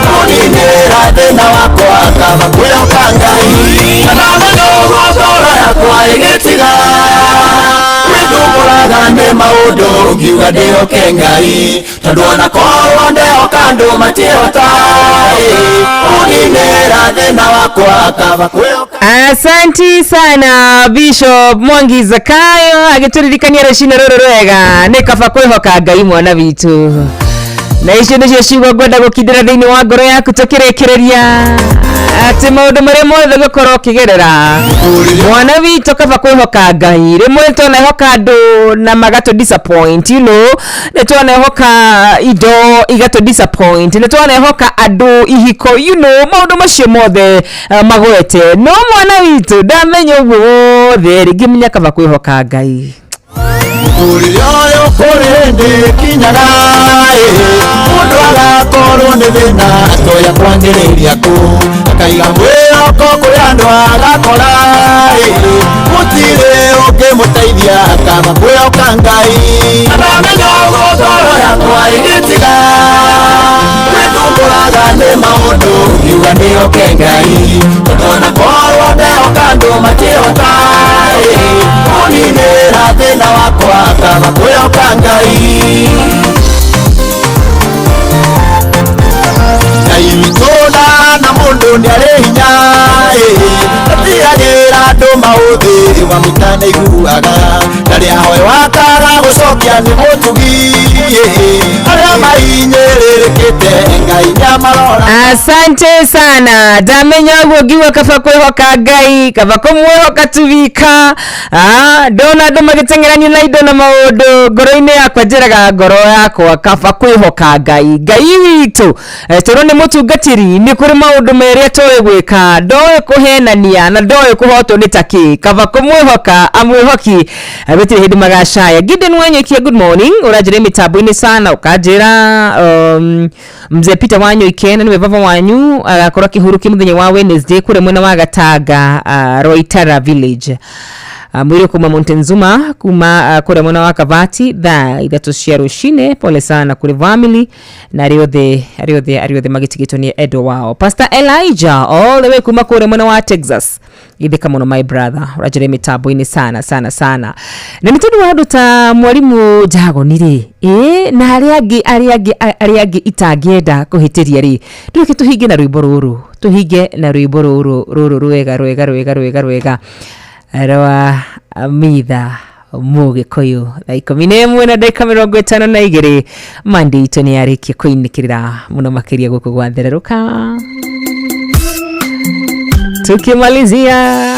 kũninĩra thĩna wakwa kaba kwĩhoka Ngai. Ndamenya ũguo ngoro yakwa ĩgĩtiga gwĩthumbũraga nĩ maũndũ ngiuga ndĩhoke Ngai tondũ ona korwo ndehoka andũ matiĩhota kũninĩra thĩna wakwa kaba kwĩhoka. Asanti sana Bishop Mwangi Zakayo agĩtũririkania rũcinĩ rũrũ rwega nĩ kaba kwĩhoka Ngai mwana witũ na icio nĩcio ciugo ngwenda gũkindĩra thĩinĩ wa ngoro yaku tũkĩrĩkĩrĩria atĩ maũndũ marĩa mothe gũkorwo ũkĩgerera mwana witũ kaba kwĩhoka Ngai rĩmwe twanehoka andũ na magatũ disappoint you know nĩ twanehoka indo igatũ disappoint nĩ twanehoka andũ ihiko you know maũndũ macio mothe magwete no mwana witũ ndamenya ũguo wothe rĩ ngĩmenya kaba kwĩhoka Ngai. Mũtũrĩre ũyũ kũrĩ hĩndĩ kinyaga mũndũ agakorwo nĩ thĩna atoya kwanjĩrĩria kũ akaiga mwĩhoko kũrĩ andũ agakora gũtirĩ ũngĩmũteithia kaba kwĩhoka Ngai. Ndamenya ũguo ngoro yakwa ĩgĩtiga gwĩthumbũraga nĩ maũndũ ngiuga ndĩhoke Ngai tondũ ona korwo ndehoka andũ matiĩhota kũninĩra thĩna wakwa kaba kwĩhoka Ngai. Ngai witũ na mũndũ nĩarĩ hinya atiagĩra andũ maũthĩ wa mũtana iguaga ndarĩ ahoe wakaga gũcokia nĩ mũtugi arĩa mahinyĩrĩrĩkĩte Ngai nĩamarora. Asante sana ndamenya ũguo ngiuga kaba kwĩhoka Ngai kaba kũmwĩhoka tu wika ndona andũ magĩteng'erania na indo na maũndũ ngoro-inĩ yakwa njĩraga ngoro yakwa kaba kwĩhoka Ngai Ngai witũ tondũ nĩ mũtungatĩri nĩ kũrĩ maũndũ merĩ atoĩ gwĩka ndoĩ kũhenania na ndoĩ kũhotwo nĩ takĩ kaba kũmwĩhoka amwĩhoki gũtirĩ hĩndĩ magacaya. Gideon Wanyoikia good morning ũranjĩra mĩtambo-inĩ sana ũkanjĩra mzee Peter Wanyoike na nĩwe baba wanyu agakorwo akĩhurũkia mũthenya wa Wednesday kũrĩa mwena wa Gatanga Roitara village. Mwiri kuma Montezuma kuma kũrĩa mwena wa Kavati thaa 3 cia rũcinĩ. Pole sana kũrĩ family na arĩa othe magĩtigĩtwo nĩ endwa wao. Pastor Elijah all the way kuma kũrĩa mwena wa Texas, ithika mũno my brother, ũranjĩra mĩtambo-inĩ sana sana sana. Na nĩ tondũ wa andũ ta mwarimu Njagoni rĩ, na arĩa angĩ itangĩenda kũhĩtĩria rĩ, ndũreke tũhinge na rwĩmbo rũrũ, tũhinge na rwĩmbo rũrũ rwega rwega rwega rwega rwega rwa Mitha Mũgĩkũyũ. Thaa 11 na ndagĩka 52 Monday itũ nĩ yarĩkia kũinĩkĩrĩra mũno makĩria gũkũ gwa Thererũka. Tukimalizia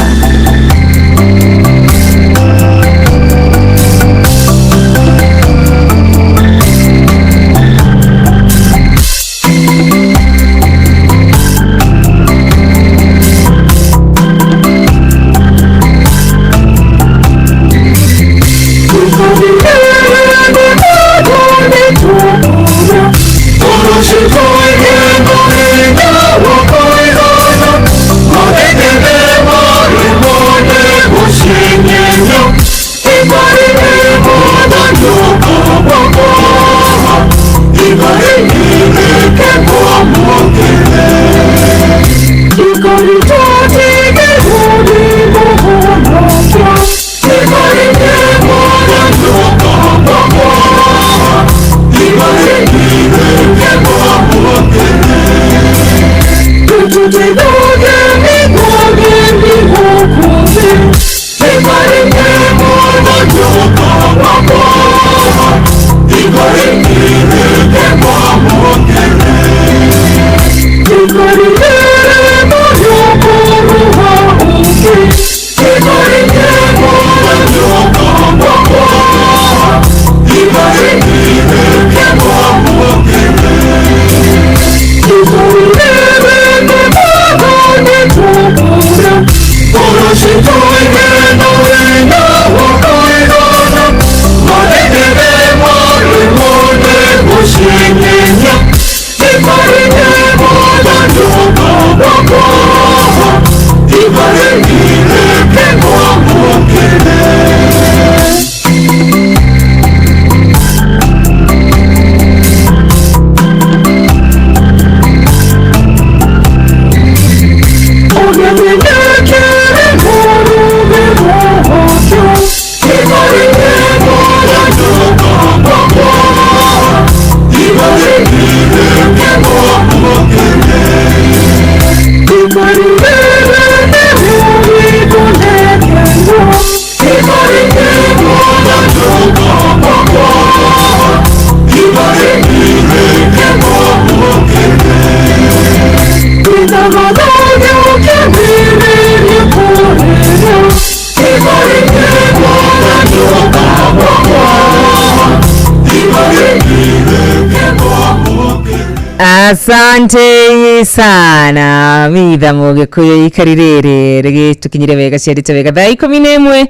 Asante sana Mitha Mũgĩkũyũ, ikari rĩrĩ rĩgĩtũkinyire wega ciarĩte wega thaa 11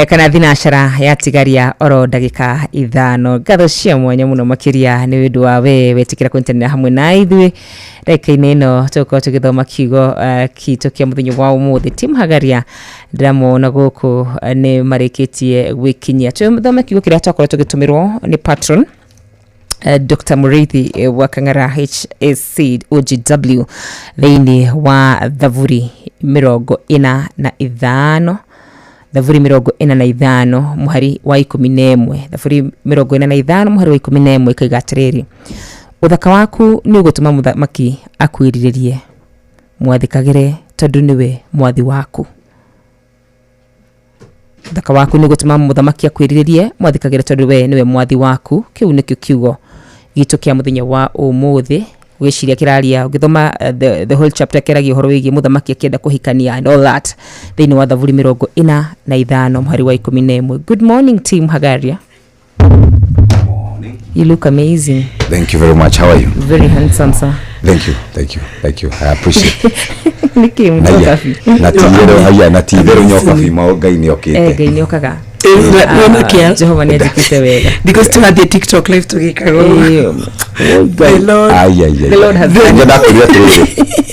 kana thinacara yatigaria oro ndagĩka 5. Ngatho cia mwanya mũno makĩria nĩ ũndũ wa we wetĩkĩra kũnyitanĩra hamwe na ithuĩ ndagĩka-inĩ ĩno tũgũkorwo tũgĩthoma kiugo kitũ kĩa mũthenya wa ũmũthĩ. Tim Hagaria ndĩramona gũkũ nĩ marĩkĩtie gwĩkinyia. Tũthome kiugo kĩrĩa twakorwo tũgĩtũmĩrwo nĩ patron Dr. Muriithi wa Kang'ara HSC OGW thĩinĩ wa Thaburi 45, Thaburi 45 mũhari wa 11, Thaburi 45 mũhari wa 11 ĩkoiga atĩrĩrĩ, ũthaka waku nĩ ũgũtũma mũthamaki akwĩrirĩrie, mwathĩkagĩre tondũ nĩwe mwathi waku. Ũthaka waku nĩ ũgũtũma mũthamaki akwĩrirĩrie, mwathĩkagĩre tondũ we nĩwe mwathi waku. Kĩu nĩkĩo kiugo gitũ kĩa mũthenya wa ũmũthĩ. Gwĩciria kĩraria ũgĩthoma the whole chapter kĩragia ũhoro wĩgiĩ mũthamaki akĩenda kũhikania and all that thĩinĩ wa Thaburi 45 mũhari wa 11. Good morning team Hagaria. You look amazing. Thank you very much. How are you? Very handsome, sir. Thank you. Thank you. Thank you. I appreciate. Niki mtoka fi. Na tiyero haya na tiyero nyoka fi ma Ngai ni okite. Ngai ni okaga. Jehova ni ajikite wega. Because tunathie TikTok live tugikaga. The Lord. Ai, ai, ai. The Lord has done it. Ndakwĩrire atĩrĩrĩ,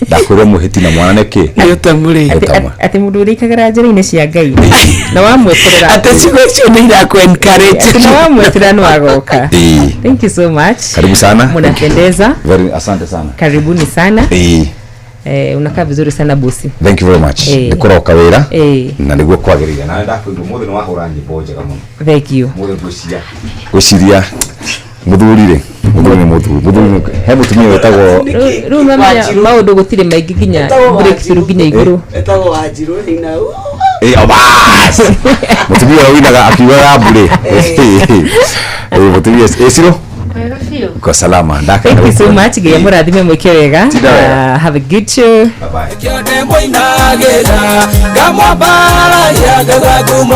ndakwĩrire mũhĩti na mwana nĩkĩ Nĩ ũtamũrĩ. Aũtamwe. Atĩ mũndũ ũrĩa ikagĩra njĩra-inĩ cia Ngai na wamweterera Atĩ ciugo icio nĩ irakũ encourage. Atĩ na wamweterera no agoka. Ĩĩ. Thank you so much. Karibu sana. Munapendeza. Very, asante sana. Karibuni sana. Ĩĩ. Unakaa vizuri sana bosi. Thank you very much. Ĩĩ. Nĩ kũroka wĩra Ĩĩ. na nĩguo kwagĩrĩire, na ndakwĩrwo mũthĩ nĩ wahũra nyĩmbo njega mũno. Thank you. Mũthĩ ngwĩciria mũthuri rĩ, mũthuri nĩ mũthuri, mũthuri he mũtumia wĩtagwo Rĩu nĩwamenya maũndũ gũtirĩ maingĩ nginya breakthrough nginya igũrũ. Etagwo Wanjirũ ina. Ĩ, o bas, mũtumia ũrĩa ũinaga akiugaga mbũrĩ. Ĩ, mũtumia ĩ Ciro, uko salama? Ndakena. Thank you so much. Ngai amũrathime, mwĩke wega. Tinda wega. Have a good show. Bye bye. Kĩonde mũinagĩra ngamwambararia ngaga ngumo.